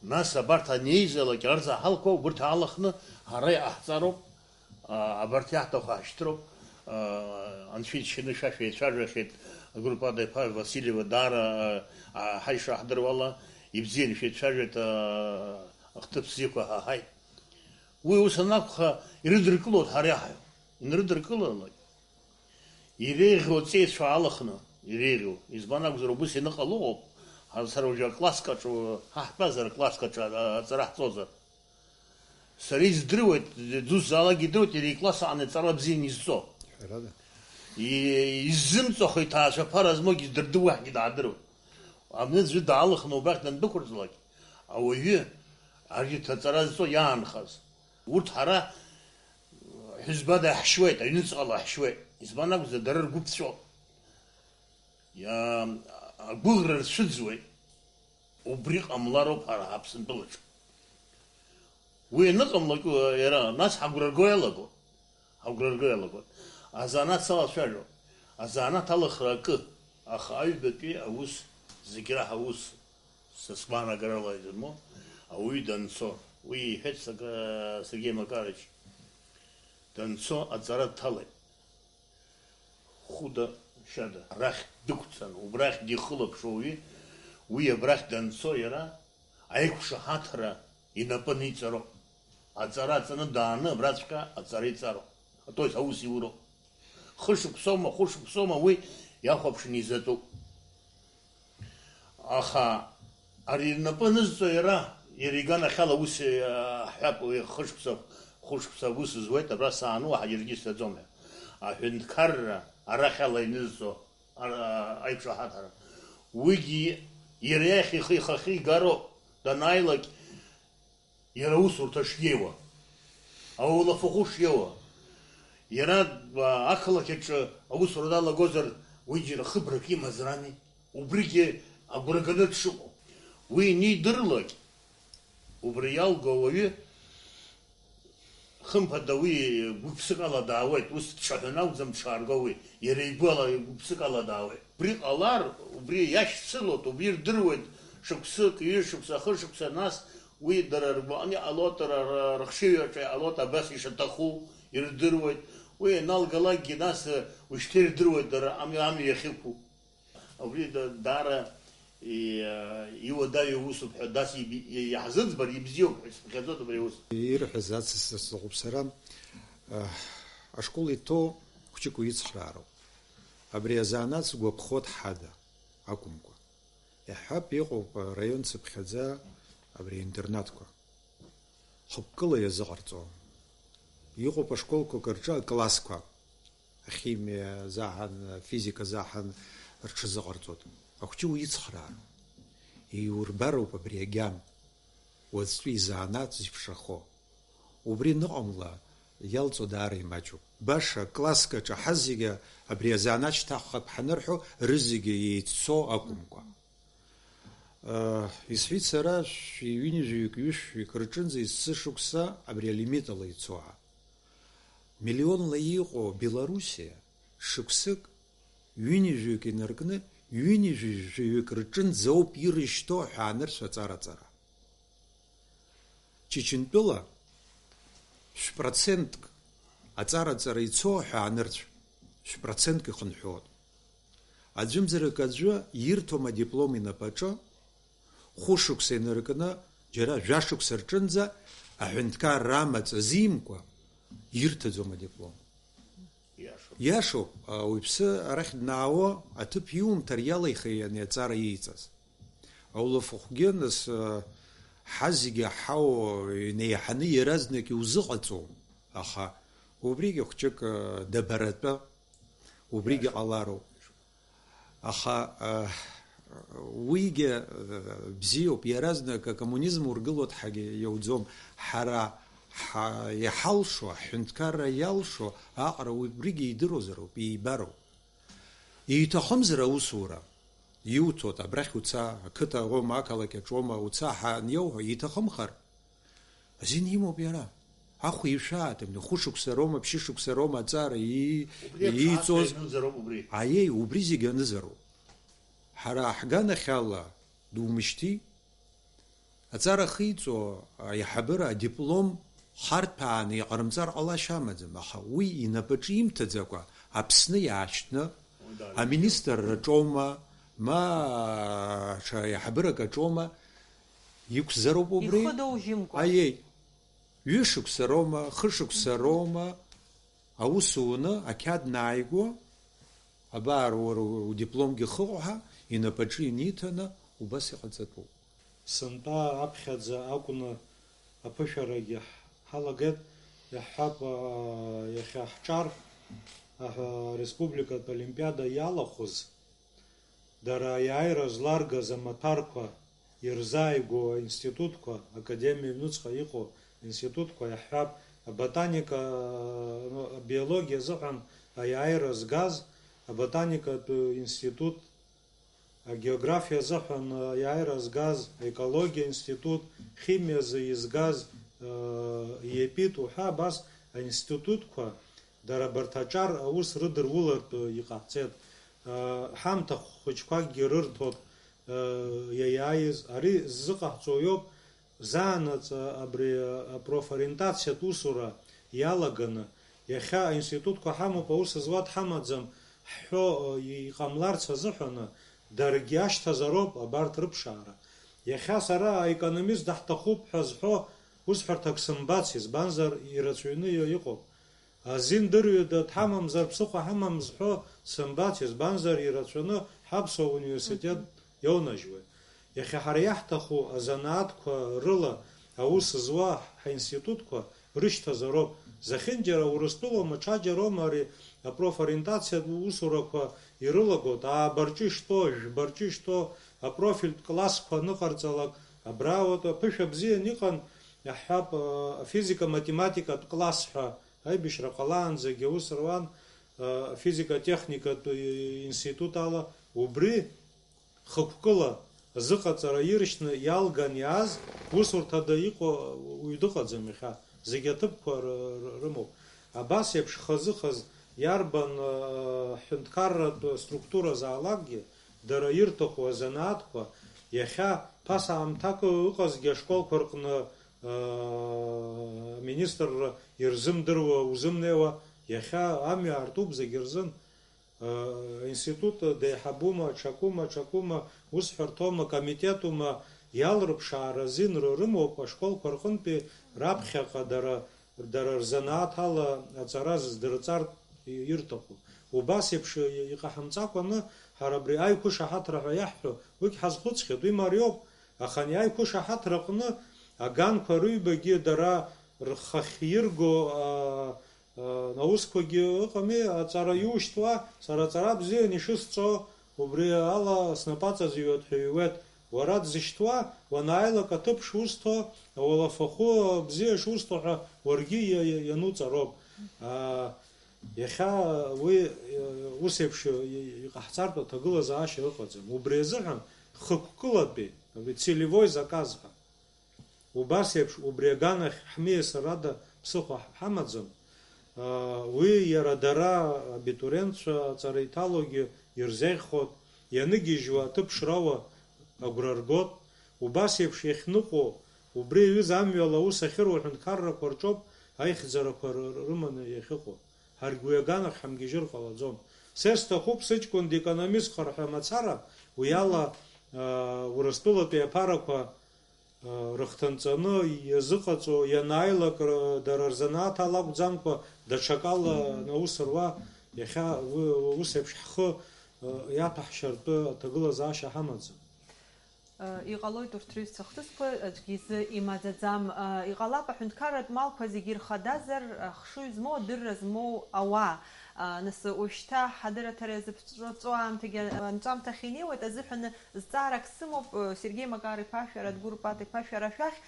нас абарҭ анеизалак арзаҳалқәа, убырҭ аалахны ҳара иҟаҳҵароуп, а, абарҭ иаҳҭаху ҳашьҭроуп, а, Анцәа иџьшьаны шәа шәеицәажәахьеит, агруппа Адаиԥа Васильева даара, а, а, ҳа ишаҳдыруала, ибзианы шәеицәажәеит, а, ахҭыԥ бзиақәа ҳаҳаит. Уи ус анакәха, ирыдыркылоит ҳара иаҳаҩ. Инрыдыркылалак, иреиӷьу аҵеицәа алахны, иреиӷьу. Избан акәзар, убыс ианыҟало ыҟоуп. Ҳа-, сара уажәы акласск аҿы, ҳа ҳтәазар акласск аҿы, а-, аҵара ҳҵозар. Сара издыруеит, дызусҭазаалак идыруеит, иара икласс аҟны аҵара бзианы изҵо. Ҳәарада. И-, иззымҵәахуа иҭаацәа ԥара змоугьы дырдыруа ҳгьы даадыруеит. Абни аӡәы даалыхны убрахь дандәықәырҵлак, ауаҩы, арҭ аҵара зҵо иаанхаз. Урҭ ҳара ҳәызбада иаҳшьуеит, аҩныҵҟала иаҳшьуеит. Избан акәзар, дара ргәы ԥҵәоуп. Иа-, агәыӷра рцәыӡуеит. Убри ҟамлароуп ҳара ҳаԥсынтәылаҿы. Уи аныҟамлак, иара, нас ҳагәра рго иалаго. Ҳагәра рго иалагоит. Азанааҭ салацәажәо. Азанааҭ алыхра акы, аха аҩбатәи аус, зегь раҳа аус, са сгәаанагарала изымоу, ауаҩы данцо, уи иҳәеит Сага-, Сергеи Макарыч, данцо аҵара дҭалеит. Хәыда-шьада, арахь дықәҵан, убрахь дихылаԥшуа уаҩы, уи абрахь данцо иара аиқәшаҳаҭра инапы аниҵароуп. Аҵара аҵаны дааны абраҵәҟьа аҵара иҵароуп. То есть аус иуроуп. Хышықәсоума, хәышықәсоума уи иахәаԥшны изатәуп. Аха ари рнапы анызҵо иара, иара иганахьала ус, э, ҳҳәап, уи хышықәса, хәышықәса аус зуеит, абра саануа ҳа џьаргьы сцаӡом ҳәа. Аҳәынҭқарра арахьала инызҵо, ара, аиқәшаҳаҭра. Уигьы иара иахь ихы ихахьы игароуп, данааилак, иара аусурҭа шиеиуа, аулафахәы шиеиуа, иара, а, ақалақь аҿы аусура далагозар, уи џьара хыбрак имазарами, убригьы агәра ганы дшыҟоу. Уи анидырлак, убри иалго ауаҩы, хымԥада, уи гәык-ԥсык ала даауеит, ус дшаҳәаны акәӡам дшаарго уи, иара игәы ала, гәык-ԥсык ала даауеит. Убри ҟалар, убри иашьцылоит, убри ирдыруеит, шықәсык, ҩышықәса, хышықәса, нас уи дара ргәаҟны иҟалоит, дара р-, рыхшыҩ аҿы иҟалоит, абас ишаҭаху ирдыруеит. Уи ианалгалакгьы, нас, ушьҭа ирдыруеит дара ами, амҩа иахьықәу. Убри да-, даара и-, иуадаҩу усуп ҳәа, дас иби-, и-, иаҳзыӡбар ибзиоуп ҳәа исыԥхьаӡоит убри аус. Ирҳәаз ацысҵар сҭахуп сара, а, ашкол иҭоу хәҷык уицхраароуп. Абри азанааҭ згәаԥхо дҳада акәымкәа. Иаҳҳәап, иҟоуп араион цыԥхьаӡа абри аинтернатқәа. Хықәкыла иазыҟарҵо. Иҟоуп ашколқәак рҿы аклассқәа, ахимиа заҳан, афизика заҳан рҽазыҟарҵоит. Ахәҷы уицхраар. Иурбароуп абри агьама. Уаҵәтәи изанааҭ зеиԥшрахо. Убри аныҟамла, иалҵуа даара имаҷуп. Баша, класск аҿы ҳазегьы абри азанааҭ шьҭаҳхып ҳанырҳәо, рызегьы еиццо акәымкәа. Э, исҳәеит сара, шәи ҩынҩажәаҩык, ҩышәҩык рҿынӡа есышықәса абри алимит ала ицо ҳәа. Миллионла иҟоу Белоруссиа шықәсык ҩынҩажәаҩык инаркны, ҩынҩажәаҩык рҿынӡоуп ирышьҭоу аҳәаанырцә аҵара-ҵара. Чечентәыла шә-процентк аҵара-ҵара ицо аҳәаанырцә, шә-процентк ихынҳәуан. Аӡәымзарак аӡәы ирҭом адиплом инапаҿы, хәышықәса инаркны, џьара жәашықәса рҿынӡа аҳәынҭқарра амаҵ азимкәа ирҭаӡом адиплом. Иашоуп. Иашоуп, ауаҩԥсы арахь днаауа аҭыԥ иумҭар иалихи ани аҵара ииҵаз. Аулафахәгьы, нас, ҳазегьы ҳау инеиҳаны иаразнак иузыҟаҵом. Аха убригьы хәҷык, э, дабаратәы, убригьы ҟалароуп. Аха, э, уигьы, э, бзиоуп, иаразнак акоммунизм ургылоит ҳәагьы иауӡом. Ҳара ҳа-, иҳалшо, аҳәынҭқарра иалшо аҟара убригьы идыруазароуп, ибароуп. Иҭахымзар аусура, иуҭоит, абрахь уца, ақыҭа уоума, ақалақь аҿоума, уца ҳәа аниауҳәо, иҭахымхар, азин имоуп иара. Ахә ишәааҭ, хәышықәса роума, ԥшьышықәса роума аҵара и-, Убри аԥшаатәқәа ииҵоз. Ианызароуп убри. Аиеи, убри зегьы анызароуп. Ҳара ҳганахьала думышьҭи, аҵара ахиҵо аиҳабыра адиплом харҭәааны иҟарымҵар ҟалашьа амаӡам, аха уи инапаҿы имҭаӡакәа Аԥсны иаашьҭны, Уи дааҩуеит. Аминистрраҿоума, ма ҽа аиҳабырак аҿоума, иқәзароуп убри. Ихы доужьымкәа. Аиеи, ҩышықәса роума, хышықәса роума, аус уны, ақьаад нааиго, абар уара удипломгьы хыҟоу ҳәа, инапаҿы иниҭаны, убас иҟаҵатәуп. Сынтәа аԥхьаӡа акәны аԥышәарагьы ҳ-, ҳалагеит, иаҳҳәап, аа, иахьа ҳҿар, аҳ-, ареспубликатә олимпиада иалахәыз, дара аиааира зларгаз амаҭәарқәа ирзааигәоу аинститутқәа, академиа аҩныҵҟа иҟоу институтқәа, иаҳҳәап, аботаника, ну, абиологиа азыҳәан аиааира згаз аботаникатә институт, агеографиа азыҳәан аиааира згаз, аекологиа институт, химиазы изгаз, э, иепит уҳәа абас аинститутқәа, дара абарҭ аҿар аус рыдырулартә иҟаҳҵеит. Э, ҳамҭа хәыҷқәакгьы рырҭоит, э, иаиааиз. Ари ззыҟаҳҵо иоуп, заанаҵ абри апрофориентациатә усура иалаганы, иахьа аинститутқәа ҳамоуп, аус зуа дҳамаӡам ҳҳәо, э, иҟамларц азыҳәаны, даргьы ашьҭазароуп абарҭ рыԥшаара. Иахьа сара аекономист даҳҭахуп ҳәа зҳәо усҳәарҭак сымбац, избанзар, ирацәаҩны иҟоуп. Азин дырҩада дҳамамзар, ԥсыхәа ҳамам зҳәо сымбац, избанзар, ирацәаны ҳаԥсуа университет иаунажьуеит. Иахьа ҳара иаҳҭаху азанааҭқәа рыла аус зуа ҳаинститутқәа рышьҭазароуп. Зехьынџьара Урыстәылоума, ҽаџьароума ари апрофориентациатә усурақәа ирылагоит, ааба рҿы ишҭоу, жәба рҿы ишҭоу, апрофильтә классқәа аныҟарҵалак, абра вот аԥышәа бзиан иҟан, иаҳҳәап, афизика-математикатә класс ҳәа, аибашьра ҟалаанӡагьы аус руан, афизика-техникатә институт ала, убри хықәкыла азыҟаҵара иршьны иалган иааз, усурҭада иҟоу уаҩ дыҟаӡам иахьа, зегьы аҭыԥқәа р-, р-, рымоуп. Абас еиԥш хазы-хаз иарбан, а, ҳәынҭқарратә структуразаалакгьы, дара ирҭаху азанааҭқәа, иахьа ԥаса аамҭак ыҟазгьы ашколқәа рҟны, аа, аминистрра ирзымдыруа узымнеиуа, иахьа амҩа аартуп зегьы рзын. Институт деиҳабума, ҽакума, ҽакума, усҳәарҭоума, комитетума, иалрыԥшаара азин ры-, рымоуп ашколқәа рҟынтәи раԥхьаҟа дара, дара рзанааҭ ала аҵара здырҵартә ирҭаху. Убас еиԥш иҟаҳамҵакәаны, ҳара абри аиқәышаҳаҭра ҳәа иаҳҳәо, уигь ҳазхәыцхьеит, уи мариоуп, аха ани аиқәышаҳаҭра аҟны аганқәа рыҩбагьы дара рхахьирго, аа, Наусқәагьы ыҟами, аҵара иушьҭуа, сара аҵара бзиан ишысҵо, убри ала снапаҵазҩуеит ҳәа иҩуеит. Уара дзышьҭуа, уанааилак аҭыԥ шусҭо, ауалафахәы бзиа шусҭо ҳәа уаргьы иа-, иа-, иануҵароуп. Аа, иахьа уи, э, ус еиԥш и-, и-, иҟаҳҵартә аҭагылазаашьа ыҟаӡам. Убри азыҳәан хықәкылатәи, абри целевой заказ ҳәа. Убас еиԥш, убри аганахь ҳмиасырада ԥсыхәа ҳамаӡам. Уи иара дара, абитуриентцәа, аҵара иҭалогьы ирзеиӷьхоит, ианыгьежьуа аҭыԥ шрауа агәра ргоит. Убас еиԥш иахьныҟәо, убри аҩыза амҩала аус ахьыруа аҳәынҭқаррақәа рҿоуп аихьӡарақәа р-, р-, рыманы иахьыҟоу. Ҳаргь уи аганахь ҳамгьежьыр ҟалаӡом. Са исҭахуп сыҷкәын декономистхар ҳәа мацара, уи ала, аа, Урыстәылатәи аԥарақәа, аа, рыхҭынҵаны иазыҟаҵо, ианааилак р-, дара рзанааҭ ала акәӡамкәа, даҽакала аус руа, иахьа уи, ус еиԥш ҳхы, аа, иаҭәаҳшьартәы аҭагылазаашьа ҳамаӡам. Иҟалоит урҭ рҩызцәа ахҭысқәа аӡәгьы изы имаӡаӡам. Иҟалап аҳәынҭқарратә малқәа зегьы ирхадазар, ахшыҩ змоу, адырра змоу ауаа. Нас уажәшьҭа ҳадырраҭара иазыԥҵәҵәо аамҭагьы анҵәамҭахь инеиуеит азыҳәаны зҵаарак сымоуп, Сергеи Макар-иԥа шәара, Дгәыр Пат-иԥа шәара шәахь.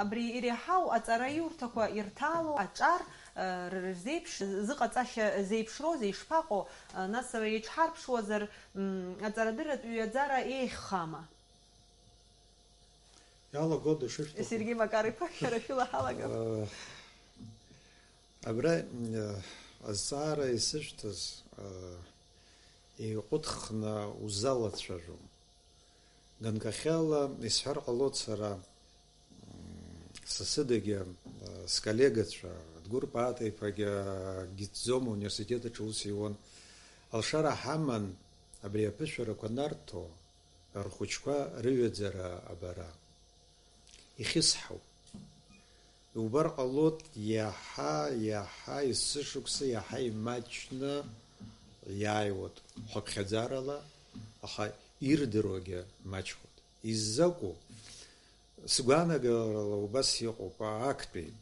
Абри иреиҳау аҵараиурҭақәа ирҭало аҿар, рзеиԥш-, зыҟаҵашьа зеиԥшроузеи, ишԥаҟоу? Нас еиҿҳарԥшуазар, М, аҵарадырратә ҩаӡара еиӷьхама? Иалагода шышәҭаху? Сергеи Макар-иԥа, шәара шәыла ҳалагап. Э, абра, э, азҵаара исышәҭаз, э, еиҟәыҭхны узалацәажәом. Ганкахьала исҳәар ҟалоит сара, м, сасыдагьы, э, сколлегацәа, Дгәыр Паата-иԥагьы, э, Гитзома университет аҿы аус иуан. Алшара ҳаман абри аԥышәарақәа нарҭо, рхәыҷқәа рыҩаӡара абара. Ихьысҳауп. Иубар ҟалоит, иаҳа, иаҳа есышықәса иаҳа имаҷны иааиуеит хәаԥхьаӡарала, аха ирдыруагьы маҷхоит. Изакәу? Сгәаанагарала убас иҟоуп, актәи,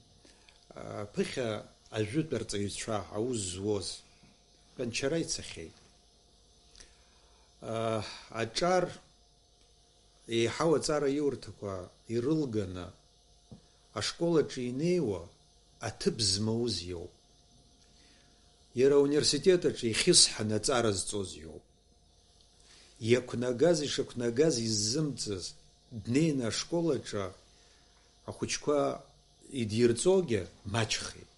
аԥыхьа ажәытә арҵаҩцәа аус зуоз, тәанчара ицахьеит. Аҿар еиҳау аҵара иурҭақәа ирылганы ашкол аҿы инеиуа аҭыԥ змоуз иоуп. Иара ауниверситет аҿы ихьысҳаны аҵара зҵоз иоуп. Иақәнагаз, ишақәнагаз иззымҵыз, днеины ашкол аҿы ахәыҷқәа идирҵогьы маҷхеит.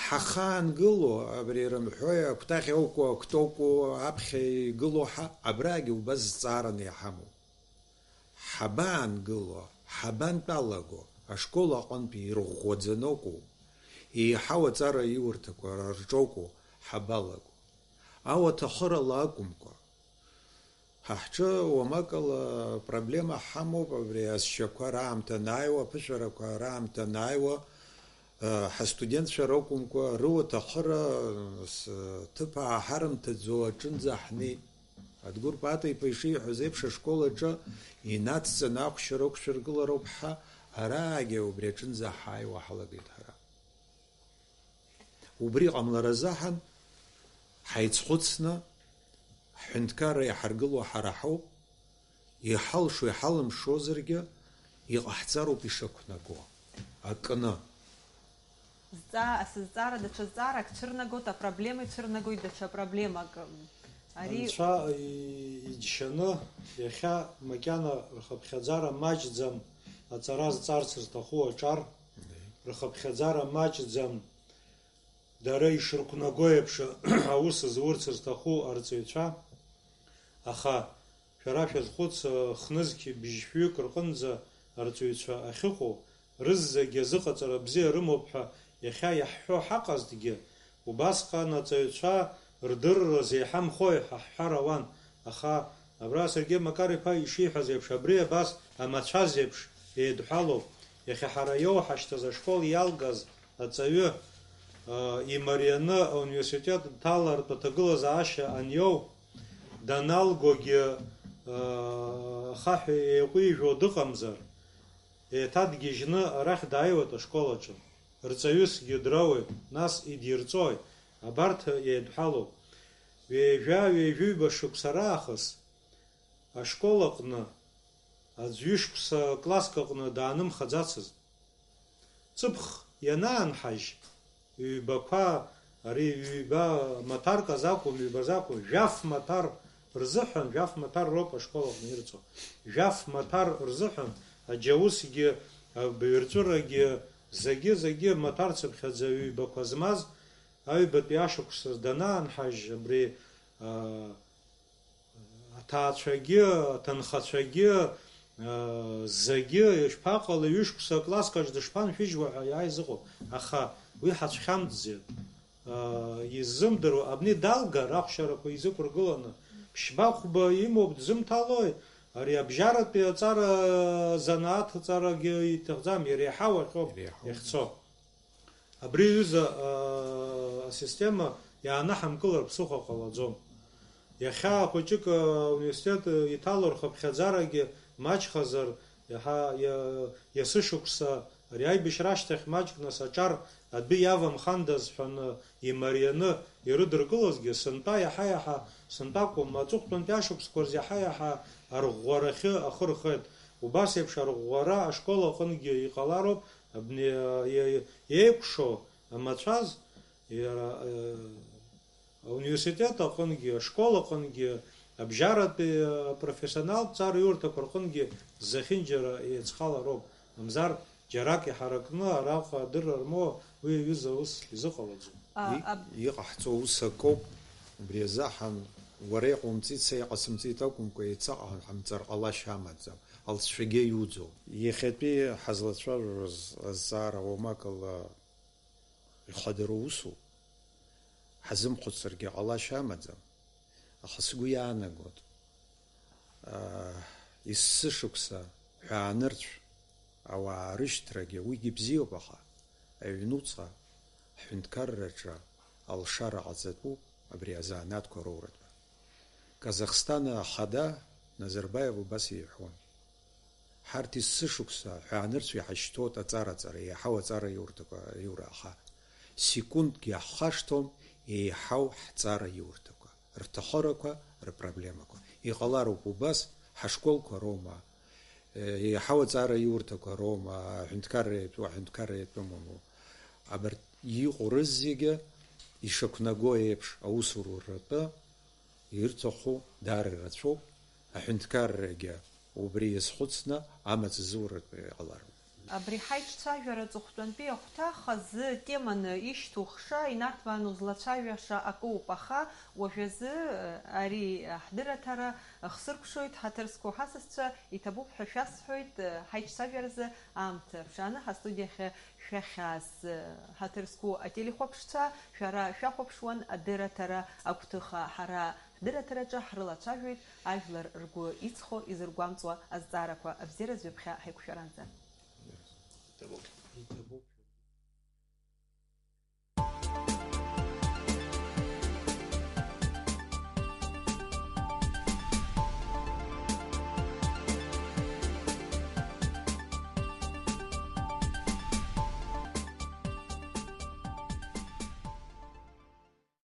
Ҳахаангыло, абри рымҳәои, акәтаӷь ауку, акәтоку, аԥхьа игылоу ҳа, абрагьы убас зҵаараны иҳамоуп. Ҳабаангыло, ҳабантәалаго, ашкол аҟынтәи ирӷәӷәаӡаноуку, еиҳау аҵара иурҭақәа рҿоуку ҳабалаго? Ауаҭахырала акәымкәа, ҳа ҳҿы уамакала проблема ҳамоуп, абри асшьақәа раамҭа анааиуа, аԥышәарақәа раамҭа анааиуа, ҳастудентцәа ракәымкәа, рыуаҭахыра, ҭыԥ ааҳарымҭаӡо аҿынӡа ҳнеит. Адгәыр Пата-иԥа ишиҳәаз еиԥш, ашкол аҿы инацҵаны ахәшьара ықәшәыргылароуп ҳәа, араагьы убри аҿынӡа ҳааиуа ҳалагеит ҳара. Убри ҟамларазы ҳаицхәыцны, ҳҳәынҭқарра иҳаргыло ҳара ҳауп, иҳалшо, иҳалымшозаргьы, иҟаҳҵароуп ишақәнаго, акны. Зҵаа, сызҵаара даҽа зҵаарак цәырнагоит, апроблема ицәырнагоит даҽа проблемак. Ари Анцәа и-, иџьшьаны, иахьа макьана рхыԥхьаӡара маҷӡам аҵара зҵарц зҭаху аҿар, рхыԥхьаӡара маҷӡам дара ишырқәнаго еиԥш аус зурц зҭаху арҵаҩцәа, аха шәара шәазхәыц, хнызқь бжьшәҩык рҟынӡа арҵаҩцәа ахьыҟоу, рызегьы азыҟаҵара бзиа рымоуп ҳәа иахьа иаҳҳәо ҳаҟазҭгьы, убасҟан аҵаҩцәа рдырраз еиҳа нхои ҳәа ҳҳәар ауан, аха абра Сергеи Макар-иԥа ишиҳәаз еиԥш, абри абас амацәаз еиԥш еидҳәалоуп. Иахьа ҳара иоуҳашьҭыз ашкол иалгаз аҵаҩы, а, имарианы ауниверситет дҭалартә аҭагылазаашьа аниоу, даналгогьы, а, ахаҳә еиҟәижәо дыҟамзар, еиҭа дгьежьны арахь дааиуеит ашкол аҿы. Рҵаҩысгьы драуеит, нас идирҵои? Абарҭ еидҳәалоуп. Ҩажәа, ҩажәиба шықәса раахыс ашкол аҟны аӡә ҩышықәса класск аҟны даанымхаӡацызт. Ҵыԥх ианаанҳажь, ҩбақәа, ари ҩба маҭәарк азакәым, ҩба закәым, жәаф маҭәар рзыҳәан, жәаф маҭәар роуп ашкол аҟны ирҵо, жәаф маҭәар рзыҳәан аџьаусгьы, абаҩрҵәырагьы, зегьы, зегьы маҭәар цыԥхьаӡа ҩбақәа змаз, аҩбатәи ашықәс данаанҳажь, абри, а, аҭаацәагьы, аҭынхацәагьы, аа, зегьы, ишԥаҟалеи, ҩышықәса акласск аҿы дышԥаншәыжьуа ҳәа иааиз ыҟоуп. Аха уи ҳацәхьамҵӡеит. Аа, иззымдыруа, абни далгар, ахәшьарақәа изықәыргыланы, ԥшьба-хәба имоуп, дзымҭалои? Ари абжьаратәи аҵара, занааҭ аҵарагьы иҭахӡам, иреиҳау ахьоуп Иреиҳау. Иахьцо. Абри аҩыза, аа, асистема иаанаҳамкылар ԥсыхәа ҟалаӡом. Иахьа хәыҷык ауниверситет иҭало рхыԥхьаӡарагьы маҷхазар, иаҳа иа-, иасышықәса ари аибашьра ашьҭахь маҷк нас аҿар адәы иавамхандаз ҳәаны имарианы ирыдыркылозгьы, сынтәа иаҳа-иаҳа, сынтәа акәым, аҵыхәтәантәи ашықәсқәа рзы иаҳа-иаҳа арӷәӷәарахьы ахы рхеит. Убас еиԥш арӷәӷәара ашкол аҟынгьы иҟалароуп, абни, а, иа-, иа-, еикәшо амацәаз, иара, а, ауниверситет аҟынгьы, ашкол аҟынгьы, абжьаратәи, а, профессионалтә ҵараиурҭақәа рҟынгьы зехьынџьара еицхалароуп. Мамзар, џьарак иҳаракны араҟа адырра рмоуа уи аҩыза аус изыҟалаӡом. А, И-, аб- иҟаҳҵо ус акоуп, убри азы ҳан-, уара иҟоумҵеит, са иҟасымҵеит акәымкәа, еицаҟаҳамҵар ҟалашьа амаӡам, алҵшәагьы аиуӡом. Иахьатәи ҳазлацәажәоз азҵаара уамак ала ихадароу усуп, ҳазымхәыцыргьы ҟалашьа амаӡам, аха сгәы иаанагоит, аа, есышықәса ҳәаанырцә ауаа рышьҭрагьы уигьы бзиоуп, аха аҩнуҵҟа ҳҳәынҭқарраҿы алшара ҟаҵатәуп абри азанааҭқәа роуратәы. Казахстан ахада Назарбаев убас иҳәон. Ҳарҭ есышықәса ҳәаанырцә иҳашьҭоуп аҵара-ҵара, еиҳау аҵара иурҭақәа, иура, аха секундкгьы ҳхашҭуам еиҳау ҳҵара иурҭақәа, рҭахырақәа, рпроблемақәа. Иҟалароуп убас, ҳашколқәа роума, еиҳау аҵара иурҭақәа роума, аҳәынҭқарра иатәу, аҳәынҭқарра иатәым умоу. Абарҭ иҟоу рызегьы ишақәнаго еиԥш аусура ртәы ирҭаху даара ирацәоуп, аҳәынҭқаррагьы убри иазхәыцны амаҵ зуратәы иҟалароуп. Абри ҳаиҿцәажәара аҵыхәтәантәи ахәҭа хазы теманы ишьҭухша, инарҭбааны узлацәажәаша акоуп, аха уажәазы, ари ҳдырраҭара хсыркәшоит, ҳаҭыр зқәу ҳасасцәа, иҭабуп ҳәа шәасҳәоит, ҳаиҿцәажәаразы аамҭа ԥшааны ҳастудиахьы шәахьааз, ҳаҭыр зқәу ателехәаԥшцәа, шәара шәахәаԥшуан адырраҭара агәҭыха. Ҳара ҳдырраҭараҿы ҳрылацәажәоит ажәлар ргәы иҵхо, изыргәамҵуа азҵаарақәа абзиаразы ҩаԥхьа ҳаиқәшәаранӡа. Иҭабуп.